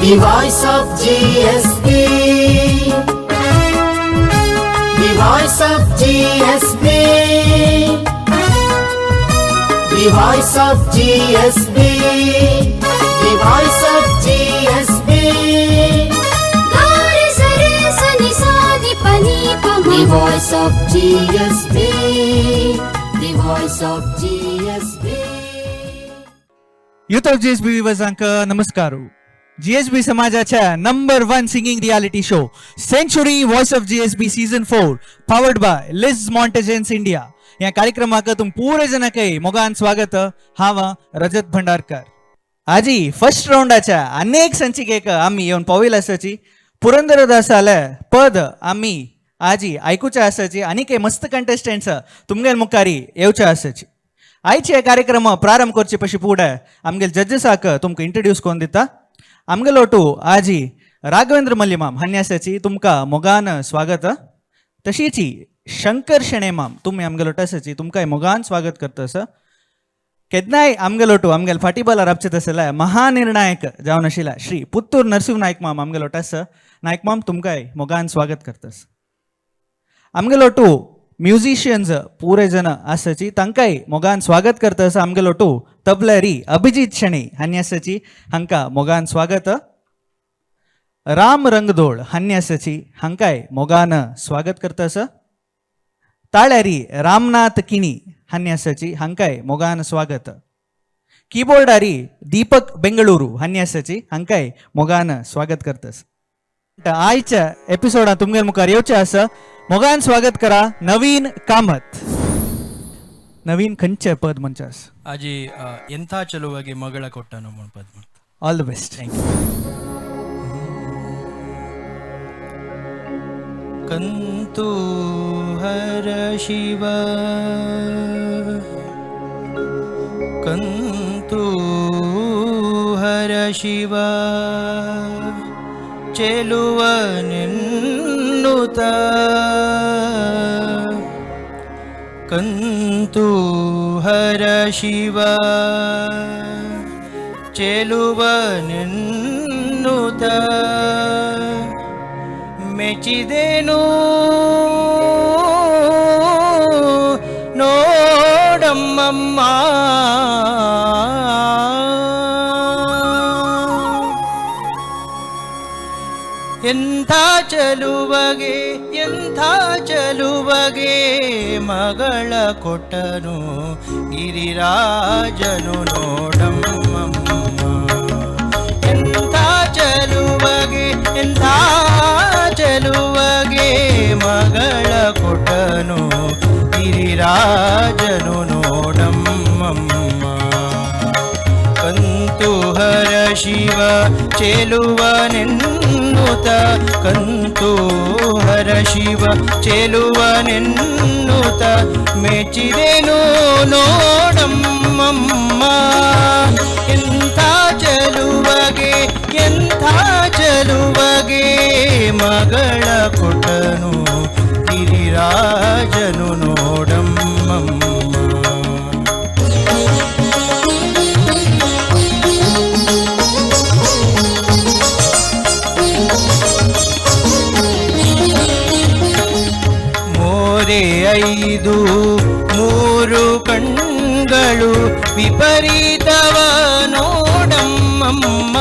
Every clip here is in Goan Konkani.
The voice of GSB. The voice of GSB. The voice of GSB. The voice of GSB. गा रे स रे स नि सा नि प नि प म. The voice of GSB. The voice of GSB. Youth of GSB व्युवर्सांक नमस्कार. जीएसबी समाजाच्या number 1 singing reality show Century Voice of GSB season 4 powered by Liz Mountains India या कार्यक्रमाक तुम पुरे जणांक मोगान स्वागत. हांव रजत भंडारकर. आजी फर्स्ट राऊंडाच्या अनेक संचिकेक आम्ही येवन पाविल आसाची. पुरंदरदासाले पद आम्ही आजी आयकुचे आसाची आनी काही मस्त कंटेस्टंट्स तुमगेल मुखारी येवचे आसाची. आयचे कार्यक्रम प्रारंभ करचे पशी पुढे आमगेल जजेसाक तुमकां इंट्रोड्यूस करून दिता. आमगेलो टू आजी राघवेंद्र मल्यमाम हान्यासाची, तुमकां मोगान स्वागत. तशीची शंकर शेणेमाम तुमी आमगेलो आसाची, तुमकां मोगान स्वागत करता. केन्नाय आमगेलो टू आमगेल फाटीबलार राबचे तसले महानिर्णायक जावन आशिल्ला श्री पुत्तूर नरसिंह नायक माम आमगेलो आसा. नायक माम, तुमकांय मोगान स्वागत करतास. आमगेलो टू म्युझिशियन्स पुरे जण आसाची, तांकांय मोगान स्वागत करता. आसा आमगेलो टू तबल्यारी अभिजीत शणे हांणी आसाची, हांकां मोगान स्वागत. राम रंगदोळ हांणी आसाची, हांकांय मोगान स्वागत करता. आसा ताळ्यारी रामनाथ किणी हांणी आसाची, हांकांय मोगान स्वागत. कीबोर्डारी दीपक बेंगळुरू हांणी आसाची, हांकांय मोगान स्वागत करतास. आयच्या एपिसोडात तुमगेल मुखार येवचे आसा. मोगान स्वागत करा नवीन कामत. नवीन, खंयचे पद म्हणचे आसा? आजी ಎಂಥ ಚಲುವಗೆ ಮಗಳ ಕೊಟ್ಟನು ಪದ. All the best. Thank you. ಕಂತು ಹರ ಶಿವ, ಕಂತು ಹರ ಶಿವ, ಚೆಲುವ ನಿನ್ನುತ, ಕಂತು ಹರ ಶಿವ, ಚೆಲುವ ನಿನ್ನುತ, ಮೆಚಿದೆನು ನೋಡಮ್ಮಮ್ಮ, ಎಂಥ ಚಲುವಗೆ, ಎಂಥ ಚಲುವಗೆ ಮಗಳ ಕೊಟ್ಟನು ಗಿರಿರಾಜನು ನೋಡಮ್ಮಮ್ಮ, ಎಂಥ ಚಲುವಗೆ, ಎಂಥ ಚಲುವಗೆ ಮಗಳ ಕೊಟ್ಟನು ಗಿರಿರಾಜನು ನೋಡಮ್ಮಮ್ಮ, ಕಂತು ಹರ ಶಿವ ಚೆಲುವನೆನ್ನುತ, ಕಂತು ಹರ ಶಿವ ಚೆಲುವನೆನ್ನುತ, ಮೆಚ್ಚಿದೆನು ನೋಡಮ್ಮಮ್ಮ, ಎಂಥ ಚಲುವಗೆ, ಎಂಥ ಚಲುವಗೆ ಮಗಳ ಕೊಟ್ಟನು ಗಿರಿರಾಜನು ನೋಡಮ್ಮಮ್ಮ. ಮೋರೆ ಐದು ಮೂರು ಕಣ್ಗಳು ವಿಪರೀತವ ನೋಡಮ್ಮಮ್ಮ,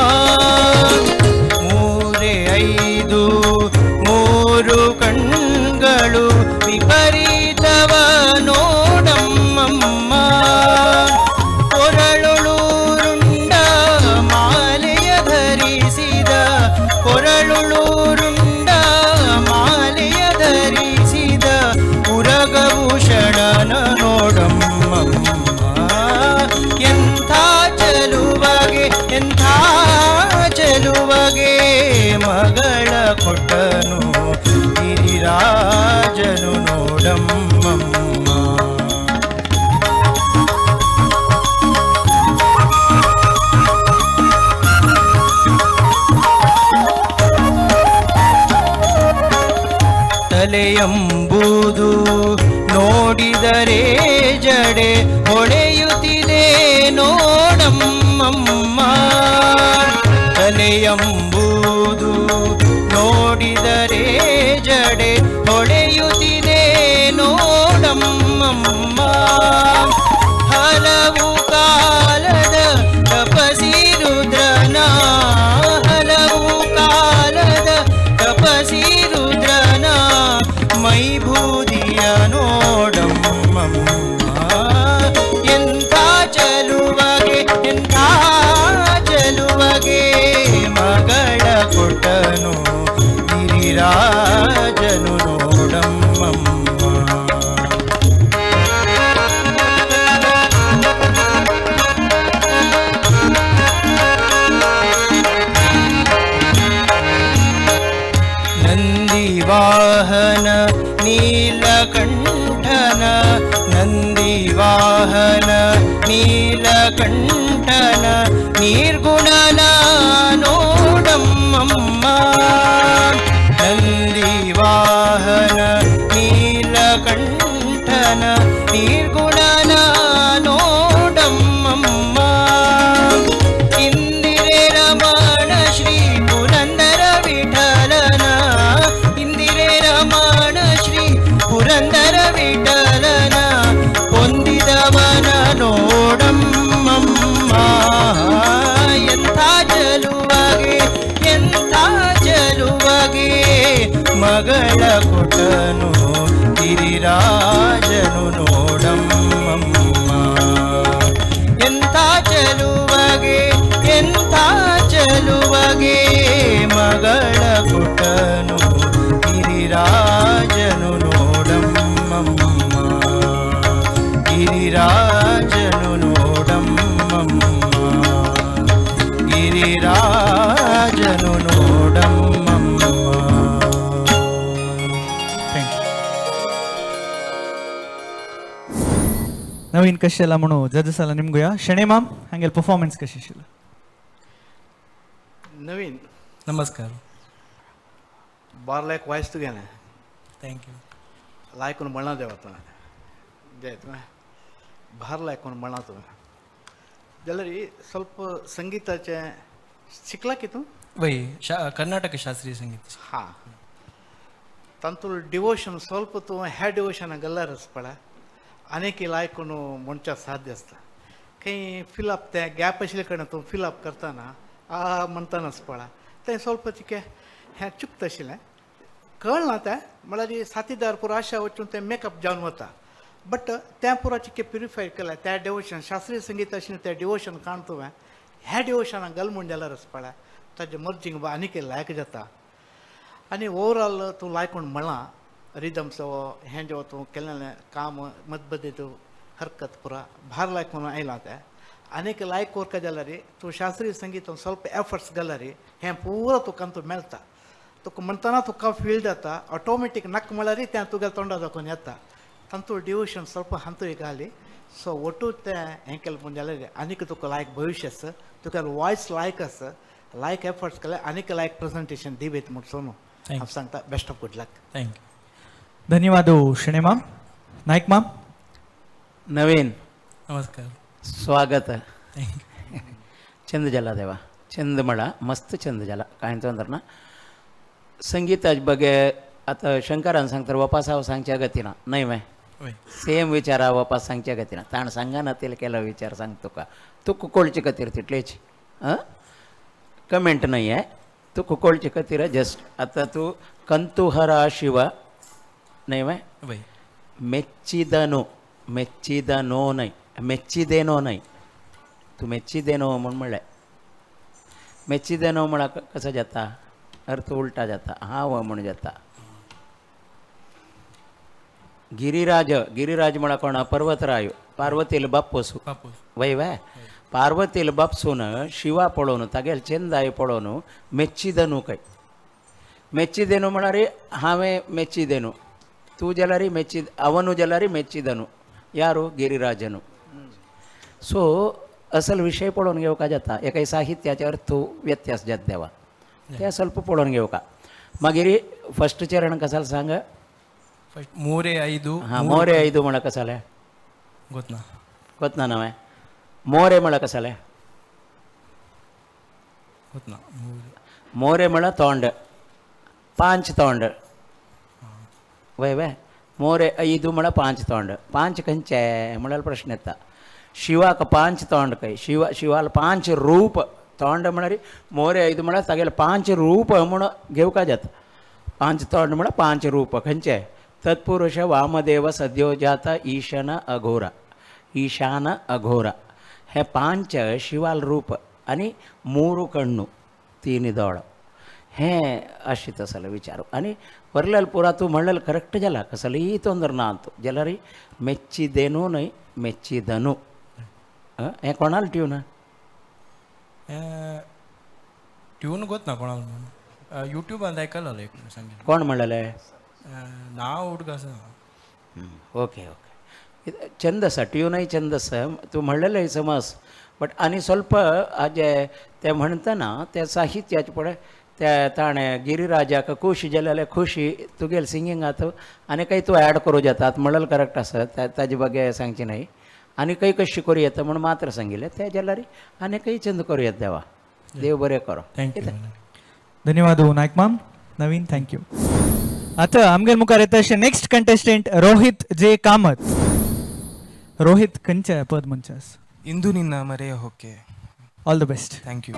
ಮೂರೆ ಐದು ಮೂರು ಕಣ್ಗಳು ವಿಪರೀತವ ನೋಡಮ್ಮಮ್ಮ, ಕೊರಳುಳುರುಂಡ ಮಾಲೆಯ ಧರಿಸಿದ, ಕೊರಳುಳುರುಂಡ ಮಾಲೆಯ ಧರಿಸಿದ ಉರಗಭೂಷಣನ ನೋಡಮ್ಮಮ್ಮ, ಎಂಥ ಚಲುವಗೆ, ಎಂಥ ಚಲುವಗೆ ಮಗಳ ಕೊಟ್ಟನು ಗಿರಿರಾಜನು ನೋಡಮ್ಮಮ್ಮ. ತಲೆಯಂಬುದು ನೋಡಿದರೆ ಜಡೆ ಹೊಳೆಯುತ್ತಿದೆ ನೋಡಮ್ಮಮ್ಮ, ತಲೆಯಂಬುದು ನೀಲಕಂಠನ ನಿರ್ಗುಣನ ನೋಡಮ್ಮಮ್ಮ. ನಂದಿವಾಹನ ನೀಲಕಂಠನ ನಿರ್ಗುಣನ ನೋಡಮ್ಮಮ್ಮ. ಇಂದಿರೆ ರಮಣ ಶ್ರೀ ಪುರಂದರ ವಿಠಲನ, ಇಂದಿರೆ ರಮಣ ಶ್ರೀ ಪುರಂದರ ವಿಠಲನ ಹೊಂದಿದವನ ನೋಡಮ್ಮಮ್ಮ. ಎಂಥ ಚಲುವಗೆ ಎಂಥ ಚಲುವಗೆ ಮಗಳ ಕೊಟ್ಟನು ಗಿರಿರಾಜನು ನೋಡಮ್ಮಮ್ಮ. ಎಂಥ ಚಲುವಗೆ ಎಂಥ ಚಲುವಗೆ ಮಗಳ ಕೊಟ್ಟನು ಗಿರಿರಾಜನು ನೋಡಮ್ಮಮ್ಮ. ಗಿರಿರಾಜನು ನೋಡಮ್ಮಮ್ಮ. ಗಿರಿರಾಜನು ನೋಡಮ್ಮಮ್ಮ. Thank you. Naveen ಕಶೆಲ್ಲ म्हणू जजेस आला निमगुया ಶೆಣೆ ಮಾಮ್ ಹಂಗೆಲ್ಲ ಪರ್ಫಾರ್ಮೆನ್ಸ್ ಕಶಿಶಿಲ್ಲ. नवीन, नमस्कार. बार लायक वायस तुगेलें. Thank you. लायकून म्हणलां देवा तुवें, जे तुवें भार लायकून म्हणलां तुवें जाल्यार ಸ್ವಲ್ಪ संगिताचें शिकला की तूं? वय, कर्नाटक शास्त्रीय संगीत. हां, तातूंत डिवोशन ಸ್ವಲ್ಪ तूं ह्या डिवोशनाक गेल्यार पळय आनीक लायकून म्हणच्या साध्य आसता. खंय फिलअप तें गॅप आशिल्ले कडेन तूं फिलअप करतना आ म्हणटनाच पळय तें ಸ್ವಲ್ಪ चिके हें चुकता आशिल्लें, कळना तें. म्हळ्यार साथीदार पुरो आशा वचून तें मेकअप जावन वता, बट तें पुरो चिके प्युरिफाय केलें त्या डिवोशन. शास्त्रीय संगीत आशिल्लें तें डिवोशन काण तुवें ह्या डिवोशनाक घाल म्हूण जाल्यार पळय ताजें मर्जींग आनीक लायक जाता. आनी ओवरऑल तूं लायकून म्हळां रिदम्स हें जें तूं केलेलें काम मतबदीत हरकत पुरा भार लायकून आयलां तें. आनीक लायक कोरका जाल्यार तूं शास्त्रीय संगीतान ಸ್ವಲ್ಪ एफर्ट्स घाल्यार हें पुरो तुका तूं मेळटा. तुका म्हणटना तुका फील जाता ऑटोमॅटीक नक म्हळ्यार तें तुगेल्या तोंडा दाखोवन येता. तांतूं डिवोशन ಸ್ವಲ್ಪ हंतूय घाली सो ಒಟ್ಟು तें हें केलें पूण जाल्यार आनीक तुका लायक भविश्य आसा, तुका वॉयस लायक आसा, लायक एफर्ट्स केले आनीक लायक प्रेजेंटेशन दिवेत म्हूण सोनू हांव सांगता. Best of good luck. Thank you. ಧನ್ಯವಾದ ಶೆಣೆ ಮಾಮ್. ನಾಯ್ಕ್ ಮಾಮ್. नवीन, नमस्कार. स्वागत. Thank you. चंद जाला देवा, चंद म्हळा मस्त चंद जाला. कांय ತೊಂದ್ರೆ ना संगीताच्या ಬಗ್ಗೆ आतां शंकरान सांगता वापस हांव सांगच्या गतीना न्हय मे वय. सेम विचार हांव वापस सांगच्या गतीना ताण सांगना तेल केला विचार सांग तुका तुका कळचे खातीर तितलेच कमेंट नाही आहे, तुका कळचे खातीर जस्ट. आतां तूं कंतुहरा शिव न्हय मे वय. ಮೆಚ್ಚಿದನು ಮೆಚ್ಚಿದನೋ ನೈ ಮೆಚ್ಚಿದೇನೋ ನೈ तूं मेच्चिदेनो म्हूण म्हणलें. मेच्चिदेनो म्हळ्यार कसो जाता अर्थ उल्टा जाता, हांव म्हूण जाता. गिरिराज, गिरिराज म्हळ्यार कोण? पर्वतराय, पार्वतील बाप्पूस. बापूस. वय वय, पार्वतील बापसून शिवा पळोवन तागेल चेंदाय पळोवन मेच्चिदनु काय ಮೆಚ್ಚಿದೆನು म्हळ्यार हांवें ಮೆಚ್ಚಿದೆನು, ತೂ ಜಲರಿ ಮೆಚ್ಚಿದ ಅವನು ಜಲರಿ ಮೆಚ್ಚಿದನು ಯಾರು? गिरिराजನು. सो असल विशय पळोवन घेवका जाता, एका साहित्याचे अर्थ व्यत्यास जाता देवा, ते ಸ್ವಲ್ಪ पळोवन घेवका. मागीर फस्ट चरण कसाल सांग. फस्ट मोरे ಐದು. हां, मोरे ಐದು म्हळ्यार कसाले? ಗೊತ್ತಾ? ಗೊತ್ತಾ ನಾವೇ ಮೋರೆ म्हळ्यार कसाले? ಗೊತ್ತಾ ಮೋರೆ? मोरे म्हळ्यार तोंड, पांच तोंड. वय वय, मोरे ಐದು म्हळ्यार पांच तोंड. पांच खंयचे म्हळ्यार प्रश्न येता. शिवाक पांच तोंड खंय? शिवा शिवाल पांच रूप. तोंड म्हळ्यार मोरे ಐದು म्हळ्यार तागेले पांच रूप म्हूण घेवका जाता. पांच तोंड म्हळ्यार पांच रूप खंयचे? तत्पुरुष वामदेव सद्योजात ईशन अघोरा, ईशान अघोरा, हे पांच शिवाल रूप आनी ಮೂರು ಕಣ್ಣು तीन दोळ हें अशें तसलो विचार. आनी वरलेल पुरा तूं म्हणलें करेक्ट जाला, कसलीय ತೊಂದರೆ ना तूं जाल्यार ಮೆಚ್ಚಿದೇನೋ न्हय ಮೆಚ್ಚಿದನು. हें कोणाल ट्यून? ट्यून ಗೊತ್ತಾ कोणाल म्हणून यूट्यूबान आयकलें एक सांगें. कोण म्हणलेलें? नांव उडक आसा. ओके ओके, चंद आसा, ट्यूनय चंद आसा. तूं म्हणलेलें समज बट आनी ಸ್ವಲ್ಪ हाजे ते म्हणटना त्या साहित्याचे पळय त्या ताणें गिरिराजाक खुशी जालें खुशी तुगेल सिंगिंगात आनी काही तूं ॲड करूं जातात म्हणल्यार करेक्ट आसा ताजे ಬಗ್ಗೆ सांगची नाही आनी काही कशी करूं येता म्हूण मात्र सांगिल्लें तें जाल्यार आनी काही चंद करूं येता देवा देव बरें करो. Thank you. धन्यवाद नायक माम. नवीन thank you. आता आमगेर मुखार येता अशें next contestant Rohit J Kamat. Rohit खंयचे पद म्हणच्यास? ಇಂದು ನಿನ್ನ ಮರೆಯ ಹೊಕ್ಕೆ. All the best. Thank you.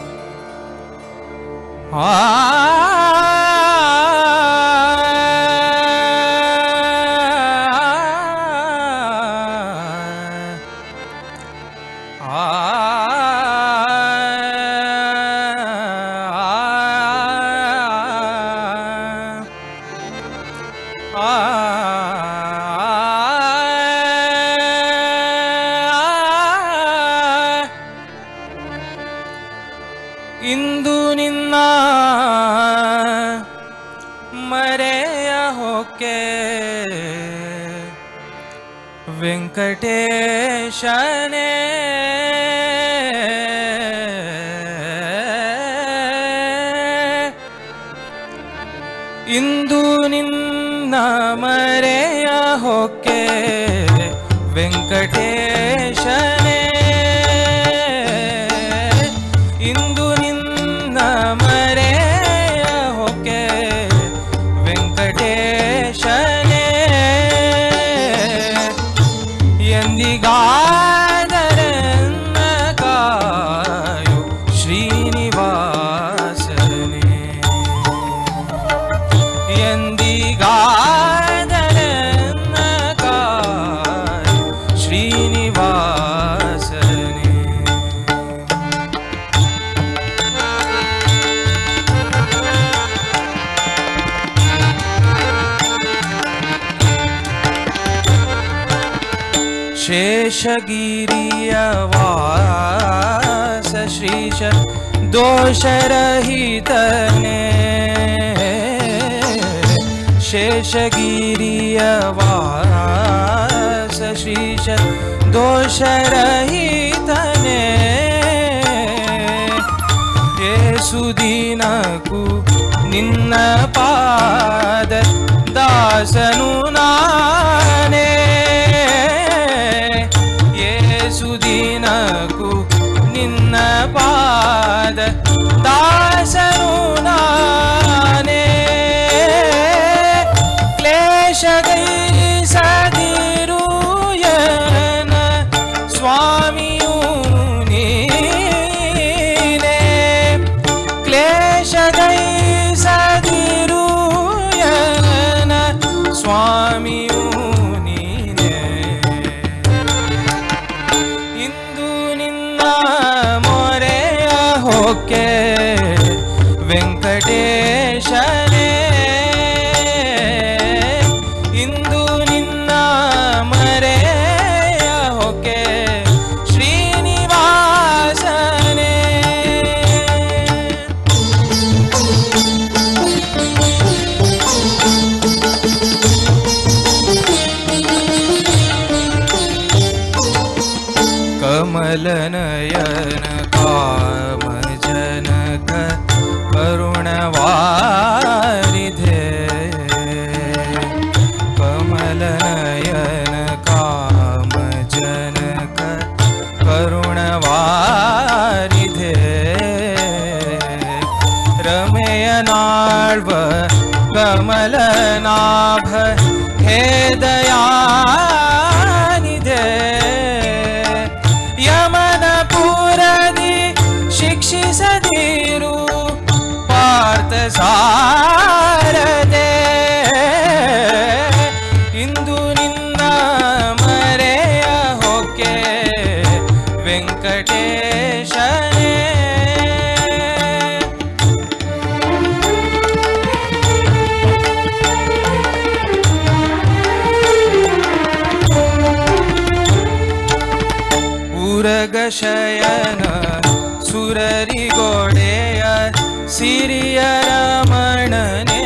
ಇಂದು ನಿನ್ನ ಮರೆಯ ಹೊಕ್ಕೆ ವೆಂಕಟೇಶನೇ, ಇಂದು ನಿನ್ನ ಮರೆಯ ಹೊಕ್ಕೆ ವೆಂಕಟೇಶನೇ, ಇಂದು ನಿನ್ನ ಮರೆಯ ಹೊಕ್ಕೆ ವೆಂಕಟೇಶನೇ, ಎಂದಿಗಾದರನ್ನ ಕಾಯು ಶ್ರೀನಿವಾಸನೇ, ಎಂದಿಗಾದರನ್ನ ಕಾಯು ಶ್ರೀನಿವಾಸನೇ. शेषगिरिय वास श्रीश दोषरहितने, शेषगिरिय वास श्रीश दोषरहितने, ಏಸುದಿನಕು ನಿನ್ನ ಪಾದ ದಾಸನು ನಾನೇ, ಏಸುದಿನಕು ನಿನ್ನ ಪಾದ ದಾಸನು ನಾನೇ, ಕ್ಲೇಶಗೈಸದಿರುಯನ ಸ್ವಾಮಿಯು ನೀನೇ, ಕ್ಲೇಶಗೈಸದಿರುಯನ ಸ್ವಾಮಿಯು ನೀನೇ, ಇಂದು ನಿನ್ನ ಮೊರೆಯ ಹೊಕ್ಕೆ ವೆಂಕಟೇಶನೇ, ಇಂದು ನಿನ್ನ ಮರೆಯ ಹೊಕ್ಕೆ ಶ್ರೀನಿವಾಸನೇ. ಕಮಲನಯನ ಕಾಮಜನಕ ಕರುಣವಾರಿಧೆ, ಕಮಲನಯನ ಕಾಮಜನಕ ಕರುಣವಾರಿಧೆ, ರಮೆಯನಾಳ್ವ ಕಮಲನಾಭ ಹೇ ದಯಾನಿಧೆ, ಯಮನಪುರದಿ ಶಿಕ್ಷಿಸದಿರು ಪಾರ್ಥ ಸಾರದೆ, ಇಂದು ನಿನ್ನ ಮರೆಯ ಹೊಕ್ಕೆ ವೆಂಕಟೇಶನೇ. ಉರಗಶಯನ ಸುರರಿಗೊಡೆಯ ಸಿರಿಯ ರಮಣನೆ,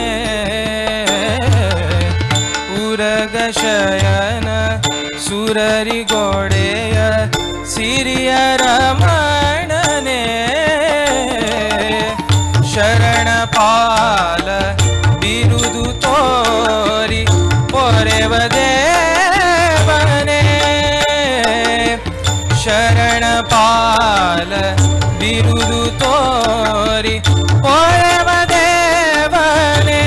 ಉರಗಶಯನ ಸುರರಿಗೊಡೆಯ ಸಿರಿಯ ರಮಣನೆ ಶರಣಪಾಲ ಬಿರುದು ತೋರಿ ಪೊರೆವ ದೇವನೇ ಶರಣಪಾಲ ಬಿರುದು ತೋರಿ ಪೊರೆವ ದೇವನೇ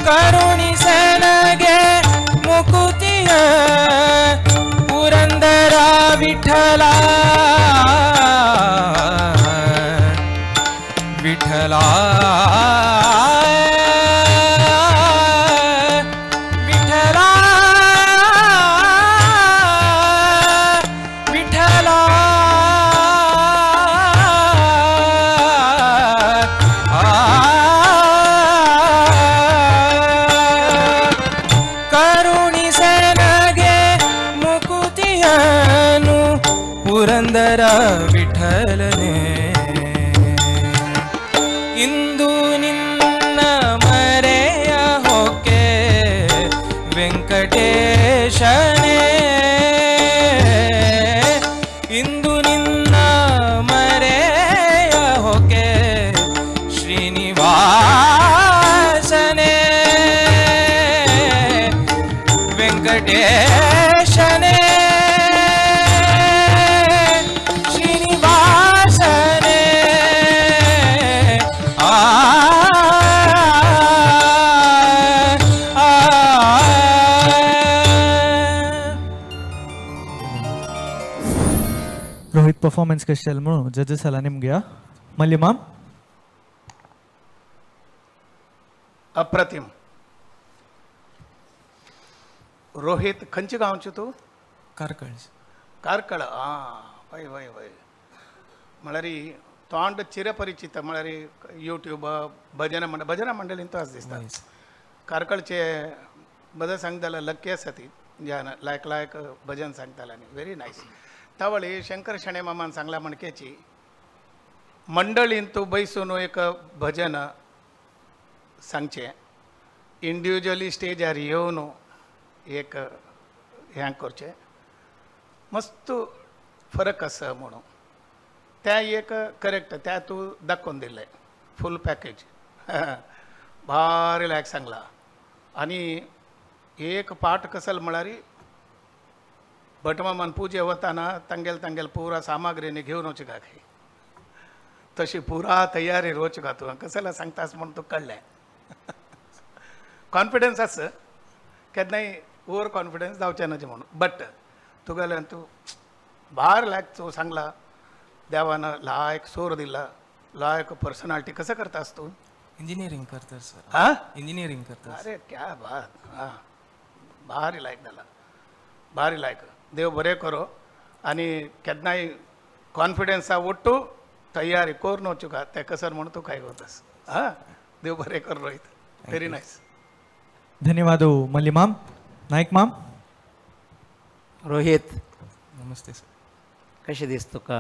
ಕರುಣಿಸನಗೆ ಮುಕುತಿಯ ಪುರಂದರ ವಿಠಲ ವಿಠಲ ವಿಠಲ ವಿಠಲ ಕರುಣಿಸನಗೆ ಮುಕುತಿಯನು ಪುರಂದರ ವಿಠಲನೆ ಇಂದು ನಿನ್ನ ಮರೆಯ ಹೊಕ್ಕೆ ವೆಂಕಟೇಶನೇ ಇಂದು ನಿನ್ನ ಮರೆಯ ಹೊಕ್ಕೆ ಶ್ರೀನಿವಾಸನೇ ವೆಂಕಟೇಶನೇ ಶ್ರೀನಿವಾಸನೇ ಆ ಆ, ಆ. ರೋಹಿತ್ ಪರ್ಫಾರ್ಮೆನ್ಸ್ ಕಷ್ಟ म्हणून जजेस आला ನಿಮ್ಗೆ ಮಲ್ಲಿ ಮಾಮ್. अप्रतिम रोहित खंयच्या गांवचे तूं? ಕಾರ್ಕಳ. कार्कळ. आं, वय वय वय. म्हळ्यार तोंड चिरपरिचित, म्हळ्यार युट्यूब भजन मंडळ, भजन मंडळीन तो आस दिसता. कार्कळचे बदल सांगताले, लक्की आसा ती ज्यान लायक लायक भजन सांगताले आनी व्हेरी नायस. तावळी शंकर शणे मामान सांगला म्हणकेची मंडळीन तूं बैसून एक भजन सांगचें, इंडिविज्युअली स्टेजार येवन एक हें करचें मस्त फरक आसा म्हणून त्या एक करेक्ट त्या तूं दाखोवन दिलें. फूल पॅकेज भारी लायक सांगला आनी एक पाठ कसल म्हळ्यार भटमामान पुजे वताना तांगेल तांगेल पुरा सामग्रीनी घेवन वचूंक खंय, तशी पुरा तयारी वचूंक तूं कसला सांगतास म्हूण तुका कळ्ळें. कॉन्फिडन्स आसा, केन्नाय ओवर कॉन्फिडन्स जावचें ना म्हणून, बट तुगेल्यान तूं भार लायक तूं सांगला. देवान लायक सोर दिला, लायक पर्सनालिटी. कसं करतास तूं? इंजिनिअरिंग करता सर. हां? इंजिनिअरिंग करता. अरे क्या बात. हां, भारी लायक जाला, भारी लायक. देव बरें करो आनी केन्नाय कॉन्फिडन्सा ಒಟ್ಟು तयारी करून वचूंक तें कसर म्हूण तूं काय वतास. हां, देव बरें कर रोहित, व्हेरी नायस. धन्यवाद मल्ली माम. नाईक माम. रोहित. नमस्ते सर. कशें दिसता तुका?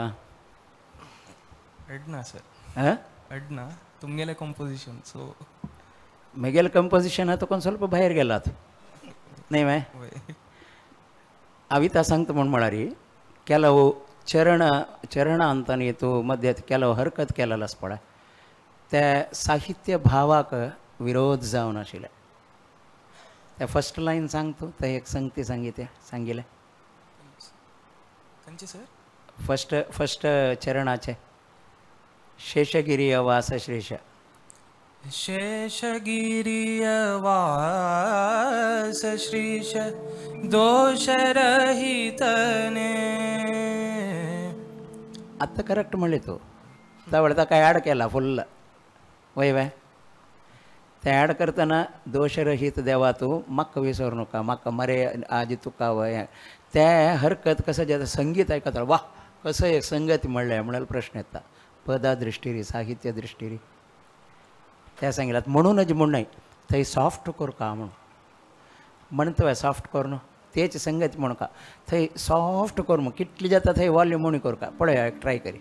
अडना सर. हां? अडना तुमगेलें कंपोजिशन सो. म्हगेलें कंपोजिशन तुका ಸ್ವಲ್ಪ भायर गेलात न्ही मे. हांव सांगता म्हूण म्हळ्यार ಕೆಲವು ಚರಣ ಚರಣ ಅಂತಾನೆ तूं मध्यात ಕೆಲವು हरकत केलेलो आसा पळय, ते साहित्य भावाक विरोध जावन आशिल्ले. ते फर्स्ट लायन सांग तूं, ते एक संगती सांगिते सांगिलें. खंयचे सर? फर्स्ट फर्स्ट चरणाचे, शेषगिरी वास श्रेष. शेषगिरिय वास श्रीश दोषरहितने. आत्तां करेक्ट म्हणलें तूं. तावळ ताका ॲड केला फुल्ल वय वय. तें ॲड करतना दोशरहीत देवा तूं म्हाका विसर नाका, म्हाका मरे आज तुका वय तें हरकत कसं जाता. संगीत आयकता, वा कसं एक संगत म्हणलें म्हळ्यार प्रश्न येता पदा दृश्टीरी साहित्य दृश्टीरी. तें सांगिलात म्हणूनच म्हूण न्हय, थंय सॉफ्ट करका म्हणून म्हणटा. सॉफ्ट करून तेच संगत म्हणका थंय सॉफ्ट कर म्हूण कितली जाता थंय वॉल्यूम उणी करका. पळय, ट्राय करी.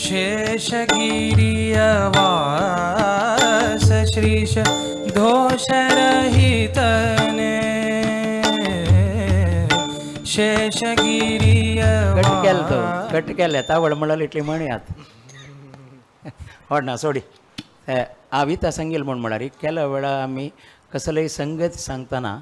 शेषगिरिय वास श्रीश दोषरहितने शेषगिरिय कट केलें तो कट केलें तावळ म्हळ्यार इतली म्हणयात होड ना सोडी आविता सांगील म्हूण म्हळ्यार केल्या वेळा आमी कसलेय संगत सांगतना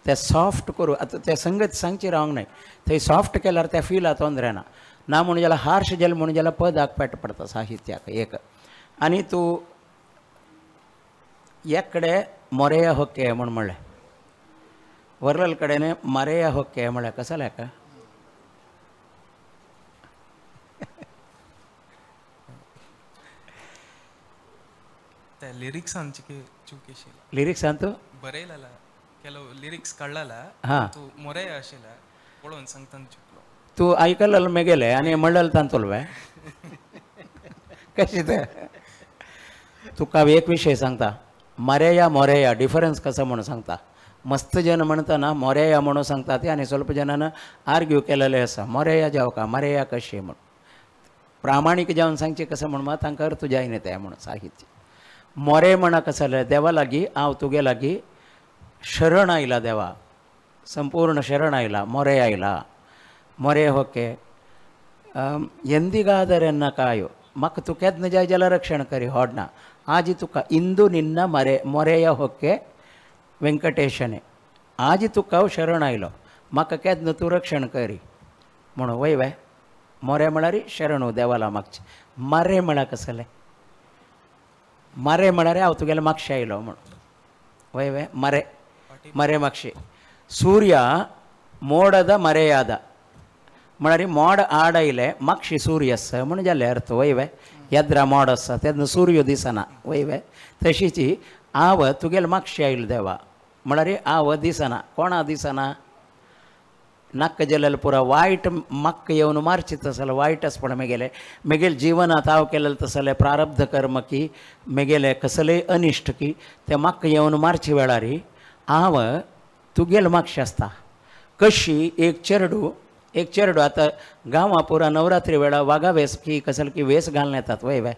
ते सॉफ्ट करूं. आतां ते संगत सांगची रावंक न्हय, थंय सॉफ्ट केल्यार ते फील तोंदरे ना ना म्हणून जाल्यार हार्श जालें म्हणून जाल्यार पदाक पेट पडटा साहित्याक एक. आनी तूं एकडे मोरेया होके म्हूण म्हणलें, वरल कडेन मारेया होके म्हळ्यार कसो लेका ते लिरिक्सांची चूक आशिल्ली. लिरिक्सान तूं बरयलेला ಕೆಲವು ಲಿರಿಕ್ಸ್ ಕಳ್ಳಲ್ಲ. हां. तूं मोरे आशिल्ले पळोवन सांगताना चुकलो. तूं आयकलें मेगेलें आनी म्हणलें तांतुलो कशें तें. तुका हांव एक विशय सांगता, मरेया मोरेया डिफरन्स कसो म्हणून सांगता. मस्त जन म्हणटना मोरेया म्हणून सांगता ते आनी स्वल्प जनान आर्ग्यू केलेलें आसा मोरेया जावका मरेया कशें म्हूण. प्रामाणीक जावन सांगचें कसो म्हूण मात तांकां अर्थ जायना तें म्हणून साहित्य. मोरे म्हणा कसं जालें, देवा लागीं हांव तुगे लागीं शरण आयला देवा, संपूर्ण शरण आयला, मोरे आयला मोरे होके ಎಂದಿಗಾದರೆನ್ನ ಕಾಯೋ ಮಕ್ಕ ತು ಕೆದ್ನ ಜಾಯ್ ಜಲ ರಕ್ಷಣ ಕರಿ ಹೊಡ್ನ ಆಜಿ ತುಕ್ಕ ಇಂದು ನಿನ್ನ ಮರೆ ಮೊರೆಯ ಹೊಕ್ಕೆ वेंकटेशने आजी तुका हांव शरण आयलो म्हाका केन्ना तूं रक्षण करी म्हणून वय वय. मोरे म्हळ्यार शरण देवाला मागचें. मरे म्हळ्यार कसलें, मरे म्हळ्यार हांव तुगेलें मागशें आयलो म्हणून वय वय. मरे मरे मागशे सूर्य मोडದ ಮರೆಯಾದ म्हळ्यार मोड आड आयलें मागशी सूर्य आसा म्हणून जालें अर्थ वय वे. येद्रा मोड आसा तेन्ना सूर्य दिसना वय वे. तशीच हांव तुगेलें मागशें आयलें देवा म्हळ्यार हांव दिसना, कोणा दिसना, नाक्क जाल्यार पुरा वायट म्हाका येवन मारची तसलें वायट आसपण मेगेलें मेगेले जिवनांत हांव केलेलें तसलें प्रारब्ध कर्म की मेगेलें कसलेंय अनिश्ट की तें म्हाका येवन मारचे वेळार हांव तुगेलें मागशें आसता. कशी एक चेरडू, एक चेरडू आतां गांवां पुरा नवरात्री वेळार वागा वेस की कसले की वेस घालून येतात वय वय.